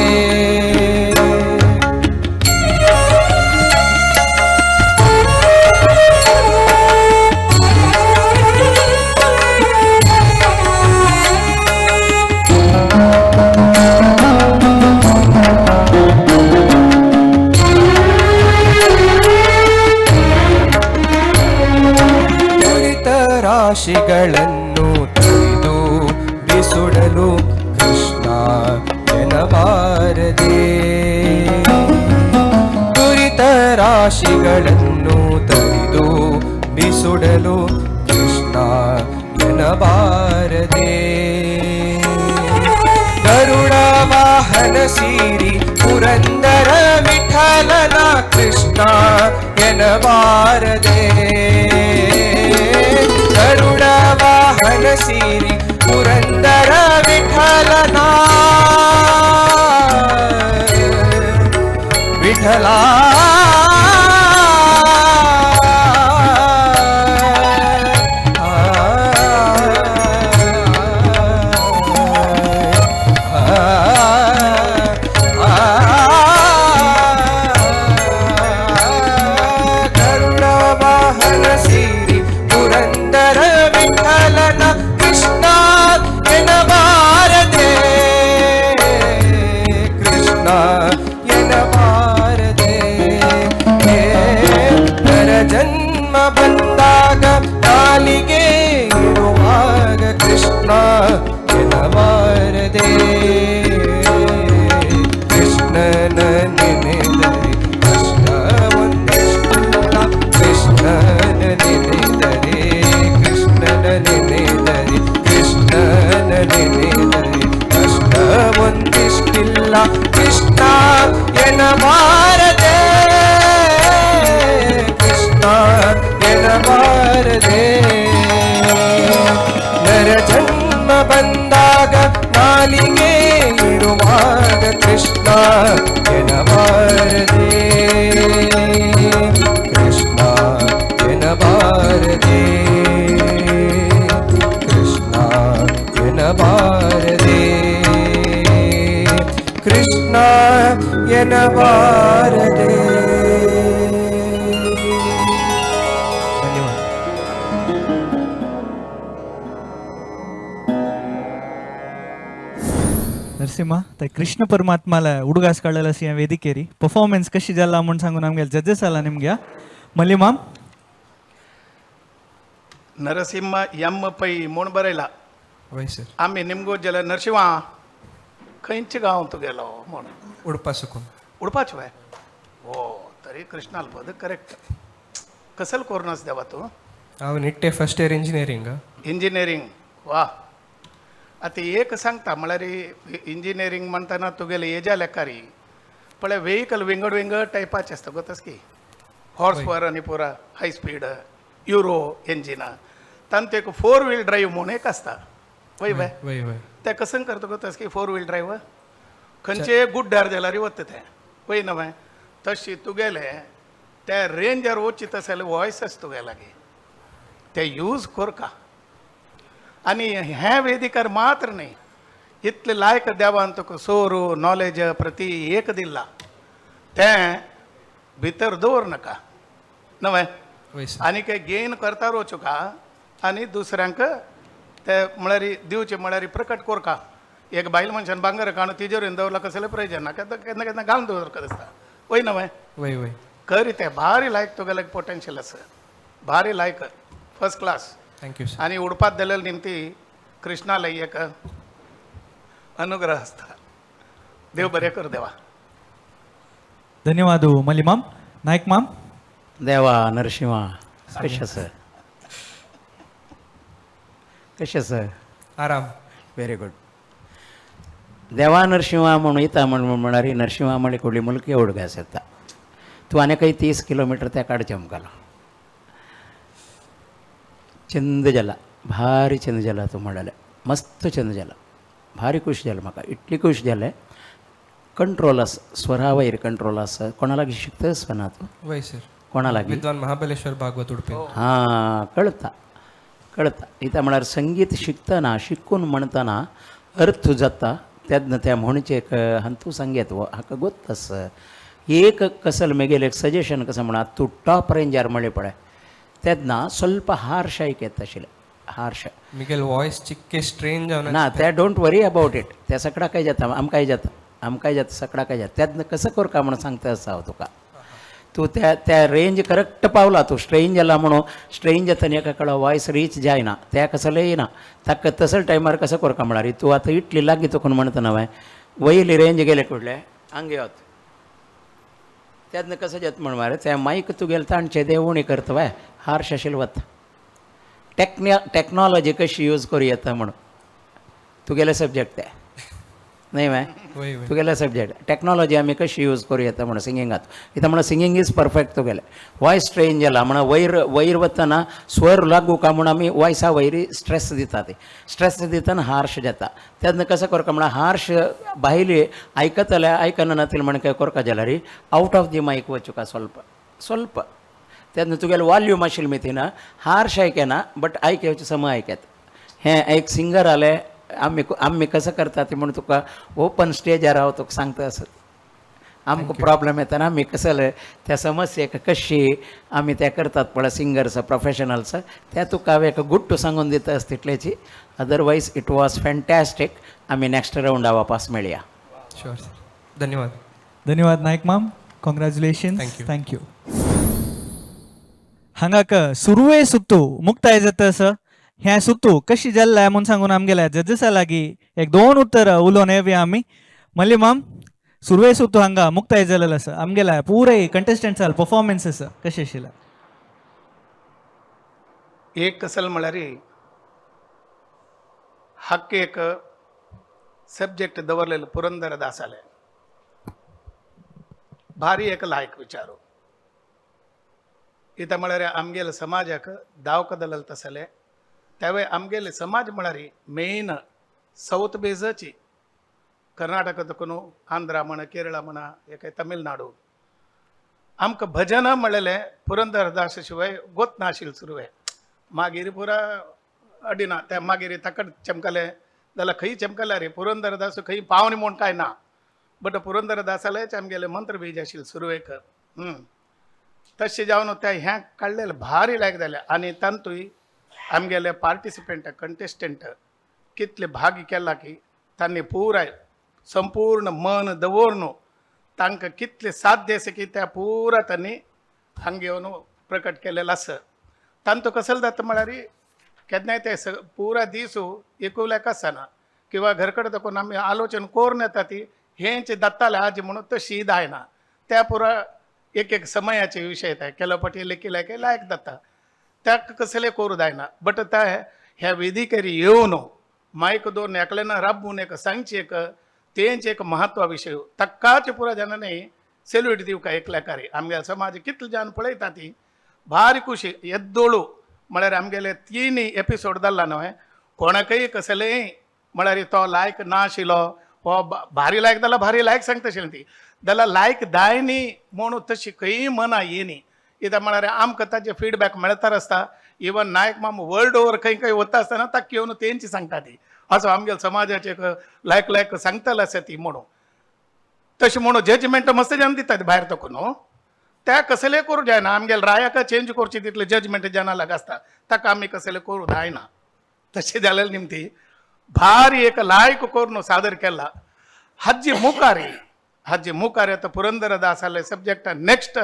ರಾಶಿಗಳನ್ನು ತಿಳಿದು ಬಿಸುಡಲು ಕೃಷ್ಣ ಎನಬಾರದೆ, ದುರಿತ ರಾಶಿಗಳನ್ನು ತರಿದು ಬಿಸುಡಲು ಕೃಷ್ಣ ಎನಬಾರದೆ. ಗರುಡ ವಾಹನ ಸೀರಿ ಪುರಂದರ ವಿಠಲನ ಕೃಷ್ಣ ಎನಬಾರದೆ, ಗರುಡ ವಾಹನ ಸೀರಿ ಪುರಂದರ ವಿಠಲನ ವಿಠಲ. ಗರುಡ ವಾಹನ ಸೀರಿ ಪುರಂದರ ವಿಠಲನ ಕೃಷ್ಣ ಎನಬಾರದೆ, ಕೃಷ್ಣ ಎನಬಾರದೆ. ನರಜನ್ಮ ಬಂದಾಗ ನಾಲಿಗೆ ಇರುವಾಗ ಕೃಷ್ಣ ಎನಬಾರದೆ. ಕೃಷ್ಣನ ನೆನೆದರೆ ಕಷ್ಟ ಒಂದಿಷ್ಟಲ್ಲ, ಕೃಷ್ಣನ ನೆನೆದರೆ, ಕೃಷ್ಣನ ನೆನೆದರೆ, ಕೃಷ್ಣನ ನೆನೆದರೆ ಕಷ್ಟ ಒಂದಿಷ್ಟಿಲ್ಲ, ಕೃಷ್ಣ ಎನಬಾರದೆ, ಕೃಷ್ಣ ಎನಬಾರದೆ. ನರಜನ್ಮ ಬಂದಾಗ ನಾಲಿಗೆ ಇರುವಾಗ ಕೃಷ್ಣ ಎನಬಾರದೆ, ಕೃಷ್ಣ ಎನಬಾರದೆ, ಕೃಷ್ಣ ಎನಬಾರದೆ, ಕೃಷ್ಣ ಎನಬಾರದೆ. ಧನ್ಯವಾದ. नरसिंहा ते कृष्ण परमात्माला उडगास काडलेला सी वेदिकेरी परफॉर्मन्स कशी जाला म्हूण सांगून आमगे जजेस आला निमग्या मलिमाम. नरसिंह एम पै म्हूण बरयला. वय सर. आमी निमगो जाल्यार नरसिंहा खंयचे गांव तुगेलो म्हूण. उडपा सुकून. उडपाच वय ओ तरी कृष्णाल पद करेक्ट. कसल कोर्नस देवा तूं? हांव Nitte first year engineering. Engineering वा. आतां एक सांगता म्हळ्यार इंजिनियरींग म्हणटना तुगेले एजा लेखारी पळय वेहिकल विंगड विंगड टायपाचे आसता गोतस की हॉर्स पॉवर आनी पुरा हाय स्पीड युरो इंजिना तांतूं एक फोर व्हील ड्रायव्ह म्हूण एक आसता वय वय वय वय. ते कसं करता गोतस की फोर व्हील ड्रायव्ह खंयचे गुड्ड्यार जाल्यार वता तें वय न्हय तशी तुगेले त्या रेंजर वचीत तशें जाल्यार वॉयस आसा तुगे लागीं ते यूज करका. आनी हें वेदिकार मात्र न्ही इतले लायक देवान तुका सोरू नॉलेज प्रति एक दिला तें भितर दवर नाका न्हय आनी काय गेन करता वचुका आनी दुसऱ्यांक ते म्हळ्यार दिवचे म्हळ्यार प्रकट करका. एक बायल मनशान भांगर काडून तिजोरेन दवरला कसलें प्रयोजन ना, केन्ना केन्ना केन्ना घालून दवरता दिसता वय न्हय वय वय. करी तें भारी लायक तुगेलें पोटेन्शियल आसा भारी लायक first class. Thank you sir. आनी उडपात दिलेले निमती कृष्णाला एक अनुग्रह आसता. देव बरें कर देवा. धन्यवाद मलिमाम. नायक माम. देवा नरसिंहा कशें आसा? कशें आसा? आराम. Very good. देवा नरसिंहा म्हूण येता म्हण म्हणारी नरसिंहा म्हळ्यार कुडली मुलकी उडगास येता तूं आनी खंय 30 किलोमिटर त्या काडचें आमकां चंद जाला. भारी चंद जाला तूं म्हणलें, मस्त चंद जाला, भारी खूश जालें म्हाका, इतली खूश जालें. कंट्रोल आसा, स्वरा वयर कंट्रोल आसा. कोणा लागीं शिकतस ना तूं? वय सर. कोणा लागीं? विद्वान महाबलेश्वर भागवत उडपी. हां, कळता कळता. इतां म्हळ्यार संगीत शिकतना, शिकून म्हणतना अर्थ जाता तेन्ना त्या म्हणचे एक हांतू सांगेत हाका गोत आसा. एक कसल मेगेलें एक सजेशन कसं म्हणा, तूं टॉप रेंजार म्हळें पळय तेन्ना ಸ್ವಲ್ಪ हार्श आयकता आशिल्लें, हार्श. मिगेल वॉयस चिक्के स्ट्रेन जावन ना, त्या don't worry about it. त्या सकडां काय जाता, आमकांय जाता, आमकांय जाता, सकडां काय जाता. तेन्ना कसं करका म्हणून सांगता आसा हांव तुका. तूं त्या त्या रेंज करेक्ट पावला, तूं स्ट्रेन जाला म्हणून स्ट्रेन जातना एका कडेन वॉयस रीच जायना, त्या कसलें येना. ताका तसल टायमार कसं करका म्हळ्यार तूं आतां इतली लागीं तुका म्हणटा न्हय, वयली रेंज गेले कुडले हांगा येवत तेन्ना कसं जाता म्हण मरे त्या मायक तुगेलें तांचे ते उणी करता वय, हार्श आशिल्लें वता. टॅक्नॉलॉजी कशी यूज करूं येता म्हणून तुगेले सब्जेक्ट ते न्हय वे, तुगेले सब्जेक्ट टॅक्नॉलॉजी आमी कशी यूज करूं येता म्हणून सिंगिंगात. कित्याक म्हणून सिंगींग is perfect तुगेलें. वॉयस स्ट्रेन जाला म्हणून वयर वयर वतना स्वर लागू का म्हणून आमी वॉयसा वयर स्ट्रेस दिता, ते स्ट्रेस दितना हार्श जाता. तेन्ना कसं करता म्हणून हार्श भायली आयकतले आयकना नातील म्हण काय करका जाल्यार आवट ऑफ the mic वचुका ಸ್ವಲ್ಪ ಸ್ವಲ್ಪ. तेन्ना तुगेलें वॉल्यूम आशिल्लें मितीन हार्श आयकना बट आयकवचे समय आयकता. हें एक सिंगर आलें आमी आमी कसं करता ते म्हणून तुका ओपन स्टेजार हांव तुका सांगता आसत. आमकां प्रॉब्लम येतना आमी कसले त्या समस्येक कशी आमी त्या करतात पळय सिंगर्स प्रोफेशनल्स, त्या तुका हांव एक गुट्टू सांगून दिता आसता तितल्याची. Otherwise it was fantastic. आमी नेक्स्ट रावंडा वापस मेळया. शुअर सर, धन्यवाद. धन्यवाद नायक माम, congratulations. Thank you. Thank you. हांगाक सुरवे सुत्तू मुक्ताय जाता आसा, हें सुत्तू कशी जाल्लें म्हूण सांगून आमगेल्या जजसा लागीं एक दोन उतर उलोवन येवया आमी. मल्ली माम, सुरवे सुत्तू हांगा मुक्ताय जाल्लें आसा, आमगेल्या पुराय कंटेस्टंट्साल परफॉर्मन्स आसा कशें आशिल्लें? एक कसल म्हळ्यार हक्क एक सब्जेक्ट दवरलेलो पुरंदर दासाले, भारी एक लायक विचारू. इतां म्हळ्यार आमगेले समाजाक दाव कदलल तसले त्यावे आमगेले समाज म्हळ्यार मेन सावथ बेजाची कर्नाटक तकून आंध्रा म्हणा, केरळा म्हणा, एक तमिळनाडू आमकां भजन म्हणलेलें पुरंदर दास शिवाय गोत नाशिल्लें सुरवे. मागीर पुरा अडिना त्या मागीर ताकट चमकले जाल्यार खंय चमकल्यार पुरंदर दास खंय पावनी म्हूण काय ना, बट पुरंदर दासालेच आमगेले मंत्र बीज आशिल्लें सुरवेक. तशें जावन त्या हें काडलेलें भारी लायक जालें. आनी तातूंय आमगेले पार्टिसिपंट कंटेस्टंट कितले भाग केला की तांणी पुराय संपूर्ण मन दवरून तांकां कितले साध्य आसा की त्या पुरा तांणी हांगा येवन प्रकट केलेलो आसा. तांचो कसलो जाता म्हळ्यार केन्नाय ते पुरा दीस एकवल्याक आसना किंवा घर कडेन दाखोवन आमी आलोचन करून येता ती हेंच दत्ताले आज म्हणून तशी जायना. त्या पुरा एक एक समयाचे विशय ते केलो पटी लेखी लायक लायक जाता त्या कसले करूं जायना. बट त्या ह्या वेदिकेर येवन मायक दोन एकल्यान राबून एक सांगची एक तेंच एक महत्वा विशय ताकाच पुरा जाणांनी सेल्यूट दिवका एकल्याकारी. आमगे समाज कितले जाण पळयता ती भारी खुशी येद्दोळू म्हळ्यार आमगेले तीन एपिसोड जाल्ला न्हय कोणाकय कसलेय म्हळ्यार तो लायक ना आशिल्लो हो भारी लायक जाल्यार भारी लायक सांगता आशिल्ली ती जाल्यार लायक दाय न्ही म्हणून तशी खंय मना येनी. कित्याक म्हळ्यार आमकां ताजे फिडबॅक मेळटा आसता. इवन नायक माम वर्ल्ड ओवर खंय खंय वता आसतना ताका येवन तेंची सांगता ती असो आमगेले समाजाचे लायक लायक सांगतले आसा ती म्हणून. तशें म्हणून जजमेंट मस्त जावन दितात भायर तकून न्हू, त्या कसले करूं जायना. आमगेले रायाक चेंज करची तितले जजमेंट जाणा लाग आसता ताका आमी कसले करूं जायना. तशें जालें निमती भारी एक लायक करून सादर केला. हाजी मुखार हाजी मुखार आतां पुरंदर दासाले सब्जेक्ट नेक्स्ट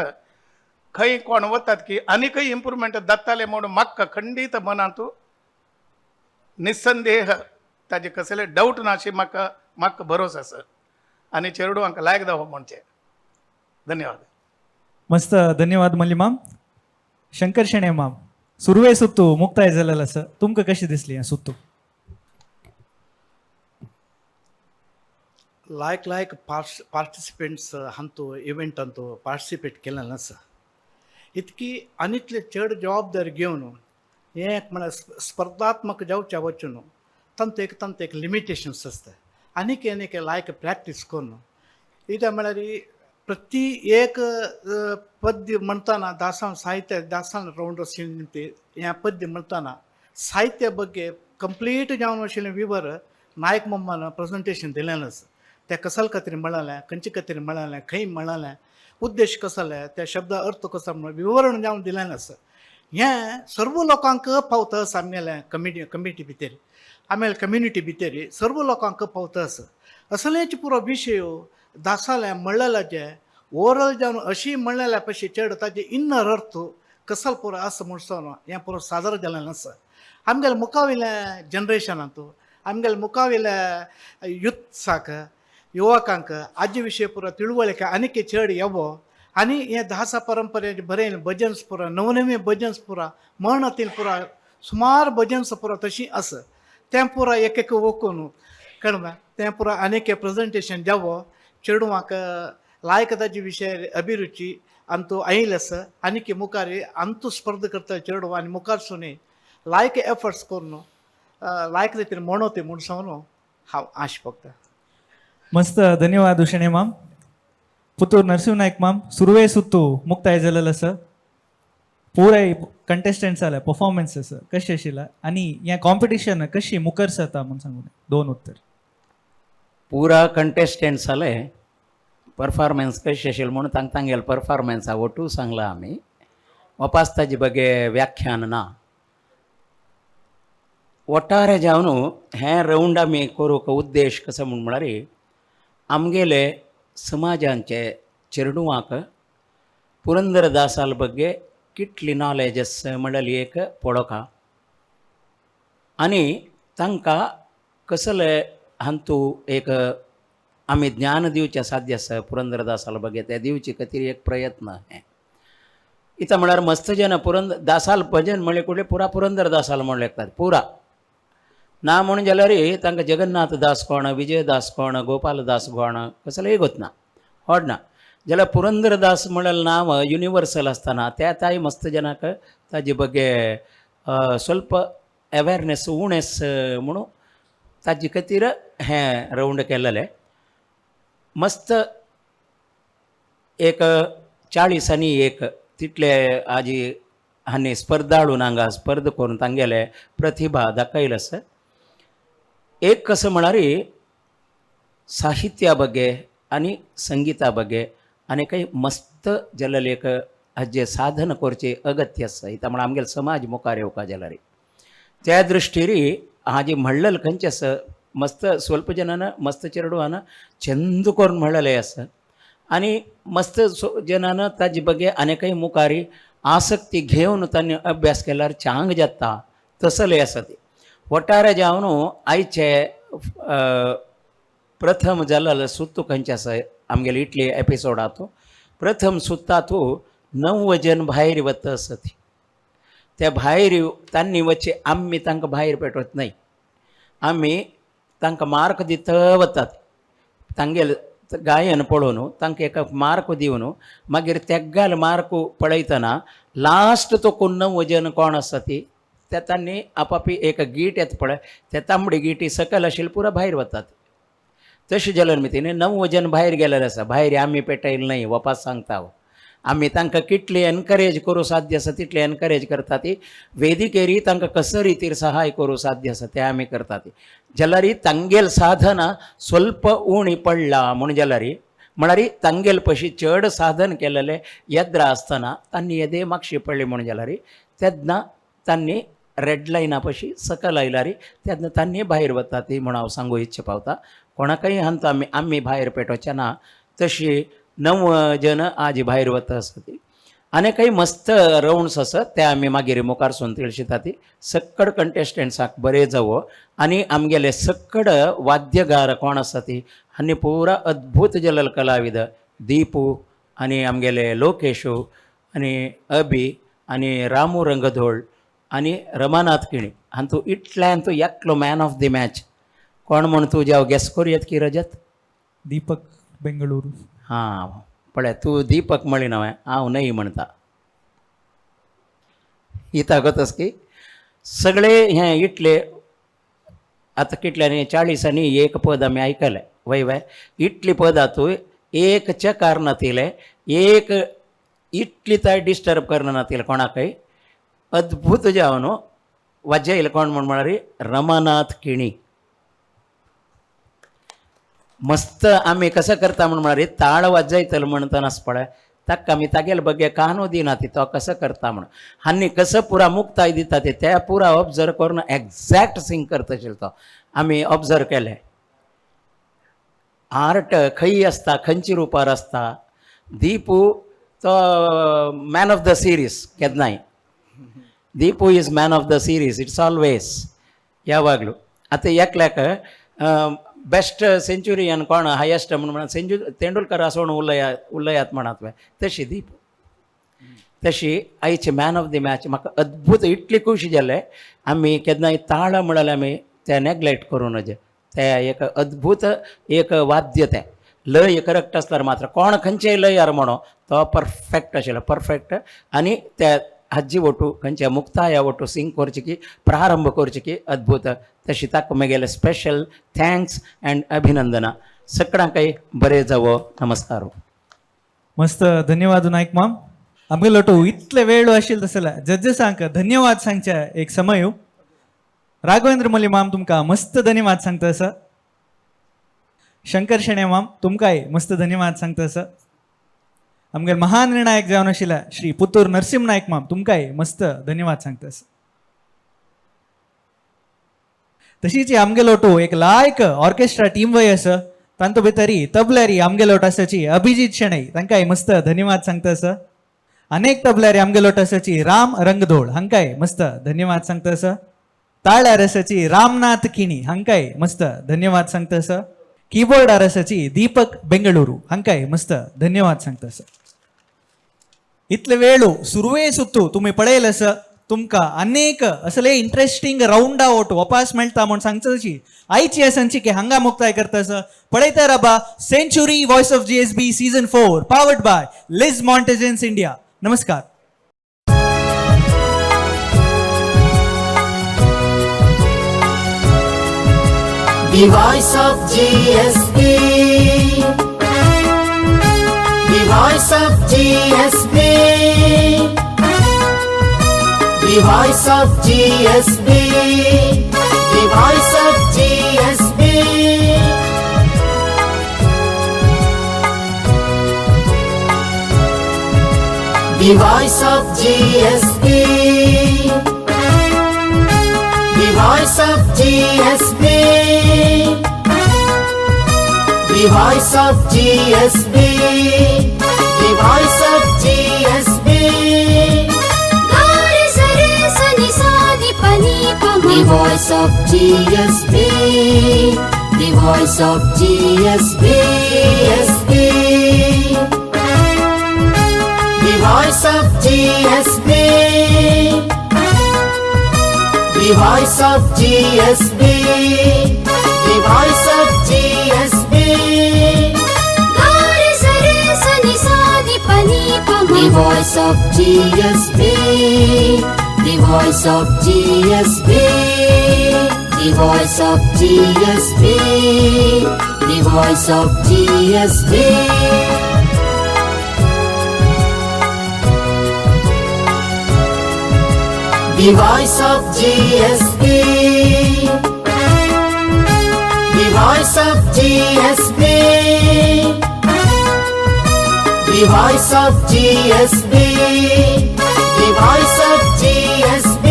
खंय कोण वतात की आनीकय इम्प्रुवमेंट जाताले म्हणून म्हाका खंडीत मनांत निसंदेह ताजे कसले डावट ना अशी म्हाका म्हाका भरोस आसा आनी चेरडुवांक लायक जावप म्हणचे. धन्यवाद. मस्त, धन्यवाद मल्ली माम. शंकर शेणे माम, सुरवे सुत्तू मुक्ताय जालेलो आसा, तुमकां कशी दिसली हें सुत्तू? लायक लायक पार्टिसिपेंट्स हांतू इव्हेंटांतू पार्टिसिपेट केलेलें आसा. इतकी आनी इतले चड जबाबदारी घेवन हें एक म्हळ्यार स्पर्धात्मक जावच्या वचून तांतूं एक तांतूं एक लिमिटेशन्स आसता. आनीक आनीक लायक प्रॅक्टीस करून कित्याक म्हळ्यार प्रति एक पद्य म्हणटाना दासान साहित्य दासान रावंड हें पद्य म्हणटाना साहित्य ಬಗ್ಗೆ कंप्लीट जावन आशिल्लें विवर नायक मम्मान प्रेजेंटेशन दिलें आसा. त्या कसल खातीर म्हळालें, खंयचे खातीर म्हळालें, खंय म्हळालें, उद्देश कसो त्या शब्द अर्थ कसो म्हणून विवरण जावन दिलें आसा. हें सर्व लोकांक पावता आसा. आमगेलें कमिटी भितर, आमगेले कम्युनिटी भितर सर्व लोकांक पावता आसा. असलेच पुरो विशय दासालें म्हणलेल्याचें ओरल जावन अशी म्हणलेल्या पशी चड ताजे इन्नर अर्थ कसल पुरो आसा म्हणसो हें पुरो सादर जालें आसा. आमगेले मुखावयल्या जनरेशनांत, आमगेले मुखावयल्या युथ्साक, युवकांक आजी विशय पुरो तिळवळीक आनीक चड येवो आनी हे दासा परंपरेचे बरें भजन्स पुरा, नवनवे भजन्स पुरा म्हणतील पुरा सुमार भजन्स पुरा तशी आसा तें पुरा एक एक वोकून कळमा तें पुरा आनीक प्रेजेंटेशन जावो चेडवांक लायक ताजे विशय अभिरुची आनी आयिल्लें आसा. आनीक मुखार अंतू स्पर्धा करता चेडवां आनी मुखार सुनी लायक एफर्ट्स करून लायक रितीन म्हणो ते म्हूण सांगून हांव आश पगता. मस्त, धन्यवाद उशणे माम. पुतूर नरसिंह नाईक माम, सुरवे सुत्तू मुक्ताय जालेलो आसा. पुराय कंटेस्टंट्स आले परफॉर्मन्सेस कशी आशिल्ला आनी हें कॉम्पिटिशन कशी मुखार सरता म्हूण सांगू दोन उत्तर. पुरा कंटेस्टंट्स आले परफॉर्मन्स कशी आशिल्ली म्हणून तांकां तांगेले परफॉर्मन्सा वटू सांगला आमी. वापास ताजे बगे व्याख्यान ना. वटारे जावन हें रावंड आमी करूंक उद्देश कसो म्हूण म्हळ्यार आमगेले समाजांचे चेडवांक पुरंदरदासाल ಬಗ್ಗೆ कितली नॉलेज आसा म्हणल्यार एक पळोवका आनी तांकां कसले हांतू एक आमी ज्ञान दिवचें साध्य आसा पुरंदरदासाल ಬಗ್ಗೆ तें दिवचे खातीर एक प्रयत्न हें. इतां म्हळ्यार मस्त जन पुरंदर दासाल भजन म्हणले कुडले पुरा पुरंदरदासाल म्हणले येतात पुरा ना म्हणून जाल्यार तांकां जगन्नाथ दास कोण, विजयदास कोण, गोपालदास कोण कसलेय गोतना होड ना. जाल्यार पुरंदरदास म्हणलें नांव युनिवर्सल आसतना त्या ताय मस्त जनाक ताजे बगे स्वल्प अवेरनेस उणेस म्हणून ताजे खातीर हें रावंड केलेलें. मस्त एक 40 आनी एक तितले आजी आनी स्पर्धाळू हांगा स्पर्धा करून तांगेले प्रतिभा दाखयले आसा. एक कसं म्हळ्यार साहित्या ಬಗ್ಗೆ आनी संगीता ಬಗ್ಗೆ आनी काही मस्त जाल्लें एक हाजें साधन करचें अगत्य आसा. इतां म्हळ्यार आमगेलो समाज मुखार येवपा जाल्यार त्या दृश्टीर हाजें म्हणलेलें खंयचें आसा मस्त स्वल्प जनान मस्त चेडवान चंद करून म्हणलेलें आसा आनी मस्त जनान ताजे बगे आनीकय मुखार आसक्ती घेवन तांणी अभ्यास केल्यार चांग जाता तसलें आसा तें. वटारे जावन आयचे प्रथम जालेलें सुत्तू खंयचें आसा आमगेले इटली एपिसोडांतू प्रथम सुत्ता तूं 9 जन भायर वता आसत. त्या भायर तांणी वचचे आमी तांकां भायर पेटवत न्हय, आमी तांकां मार्क दित वतात. तांगेले गायन पळोवन तांकां एक मार्क दिवन मागीर तेगाल मार्क पळयतना लास्ट तो कोण 9 जन कोण आसा ती त्या तांणी आपापी एक गीट येता पळय त्या तांबडी गिटी सकयल आशिल्ली पुरा भायर वतात. तशें जाल्यार मितीन 9 जन भायर गेलेले आसा. भायर आमी पेटयले न्हय वपास सांगता हांव. आमी तांकां कितली एनकरेज करूं साध्य आसा तितली एनकरेज करता ती वेदिकेरी तांकां कसो रितीर सहाय करूं साध्य आसा तें आमी करता ती. जाल्यार तांगेल साधना स्वल्प उणी पडला म्हूण जाल्यार म्हळ्यार तांगेल पशी चड साधन केलेलें येद्रा आसतना तांणी येदे मागशी पडली म्हूण जाल्यार तेन्ना तांणी रेड लायना पशी सकयल आयल्यार तेन्ना तांणी भायर वता ती म्हूण हांव सांगू इच्छा पावता. कोणाकय हांतू आमी आमी भायर पेटोवचें ना. तशी 9 जन आज भायर वता आसा ती आनी काही मस्त रावंड्स आसा ते आमी मागीर मुखार सून तिळशिता ती. सक्कड कंटेस्टंट्साक बरें जावो आनी आमगेले सक्कड वाद्यगार कोण आसा ती आनी पुरा अद्भूत जाल्ले कलाविद दीपू आनी आमगेले लोकेशू आनी अबी आनी रामू रंगधोळ आनी रमानाथ किणी हांतू इतल्यान तूं एकलो मॅन ऑफ the match कोण म्हूण तूं जाव गॅस करूं येत की रजत? दीपक बेंगळुरू. हां पळय तूं दीपक म्हणली ना हांव न्हय म्हणटा. इतां गोतस की सगळे हे इतले आतां कितल्यांनी 40 एक पद आमी आयकलें वय वय इतली पदां तूं एक चकार नातिले एक इतली ताय डिस्टर्ब करना नातिले कोणाकय अद्भुत जावन वाजयले कोण म्हण म्हळ्यार रमानाथ किणी. मस्त आमी कसं करता म्हण म्हळ्यार ताळ वाजयतलो म्हणटना पळय ताका आमी तागेले बगे कानो दिना ती तो कसं करता म्हण आनी कसं पुरा मुक्ताय दिता ते त्या पुरा ऑब्जर्व करून एग्जॅक्ट सिंग करता आशिल्लो तो आमी ऑब्जर्व केलें. आर्ट खंय आसता खंयची रुपार आसता. दीपू तो मॅन ऑफ the series केन्नाय Deepu is man of the series it's always यावागलू. आतां एकल्याक बेस्ट सेंचुरियन कोण हायेस्ट म्हण म्हणा सेंचु तेंडुलकर आसोण उलया उलयात म्हणात तशी दीपू तशी आयचे मॅन ऑफ the match म्हाका अद्भुत इतली खुशी जाले आमी केन्नाय ताळा म्हळ्यार आमी ते नेग्लेक्ट करूं नजे ते एक अद्भुत एक वाद्य तें लय करेक्ट आसल्यार मात्र कोण खंयचेय लयार म्हणो तो परफेक्ट आशिल्लो परफेक्ट. आनी त्या हाजी वटू खंयच्या मुक्ताया वटू सिंग करची की प्रारंभ करची की अद्भुत तशी ताका म्हगेलें स्पेशल thanks and अभिनंदना. सगळ्यांकय बरें जावो. नमस्कार. मस्त धन्यवाद नायक माम. आमगेलो तो इतले वेळ आशिल्लो तसल्या जजेसांक धन्यवाद सांगचे एक समय. राघवेंद्र मल्ली माम तुमकां मस्त धन्यवाद सांगता आसा. शंकर शेणे माम तुमकांय मस्त धन्यवाद सांगता आसा. आमगेले महान निर्णायक जावन आशिल्ल्या श्री पुतूर नरसिंह नायक माम तुमकांय मस्त धन्यवाद सांगता आसा. तशीच आमगेलो तो एक लायक ऑर्केस्ट्रा टीम वय आसा तांतू भितरी तबल्यारी आमगेलो आसाची अभिजीत शेणै तांकांय मस्त धन्यवाद सांगता आसा. अनेक तबल्यारी आमगेलो आसाची राम रंगधोळ हांकांय मस्त धन्यवाद सांगता आसा. ताळ्यार आसाची रामनाथ किणी हांकांय मस्त धन्यवाद सांगता आसा. कीबोर्डार आसाची दीपक बेंगळुरू हांकांय मस्त धन्यवाद सांगता आसा. इतले वेळू सुरवे सुत्तू तुमी पळयलें आसा तुमकां अनेक असले इंट्रस्टिंग रावंड आवट वपास मेळटा म्हूण सांगता तशी आयची आसांची की हांगा मुक्ताय करता आसा. पळयता राबा century voice of GSB season 4 powered by Liz Montagens India. नमस्कार. The voice of GSB. The voice of GSB. The voice of GSB. The voice of GSB. The voice of GSB. The voice of GSB. The voice of GSB. The voice of GSB. The voice of GSB. The voice of GSB. SB. The voice of GSB. The voice of GSB. The voice of GSB. The voice of GSB. The voice of GSB. The voice of GSB. The voice of GSB. The voice of GSB. The voice of GSB. The voice of GSB. The voice of GSB.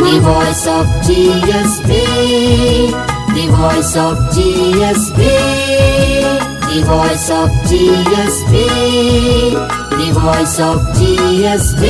The voice of GSB. The voice of GSB. The voice of GSB. The voice of GSB.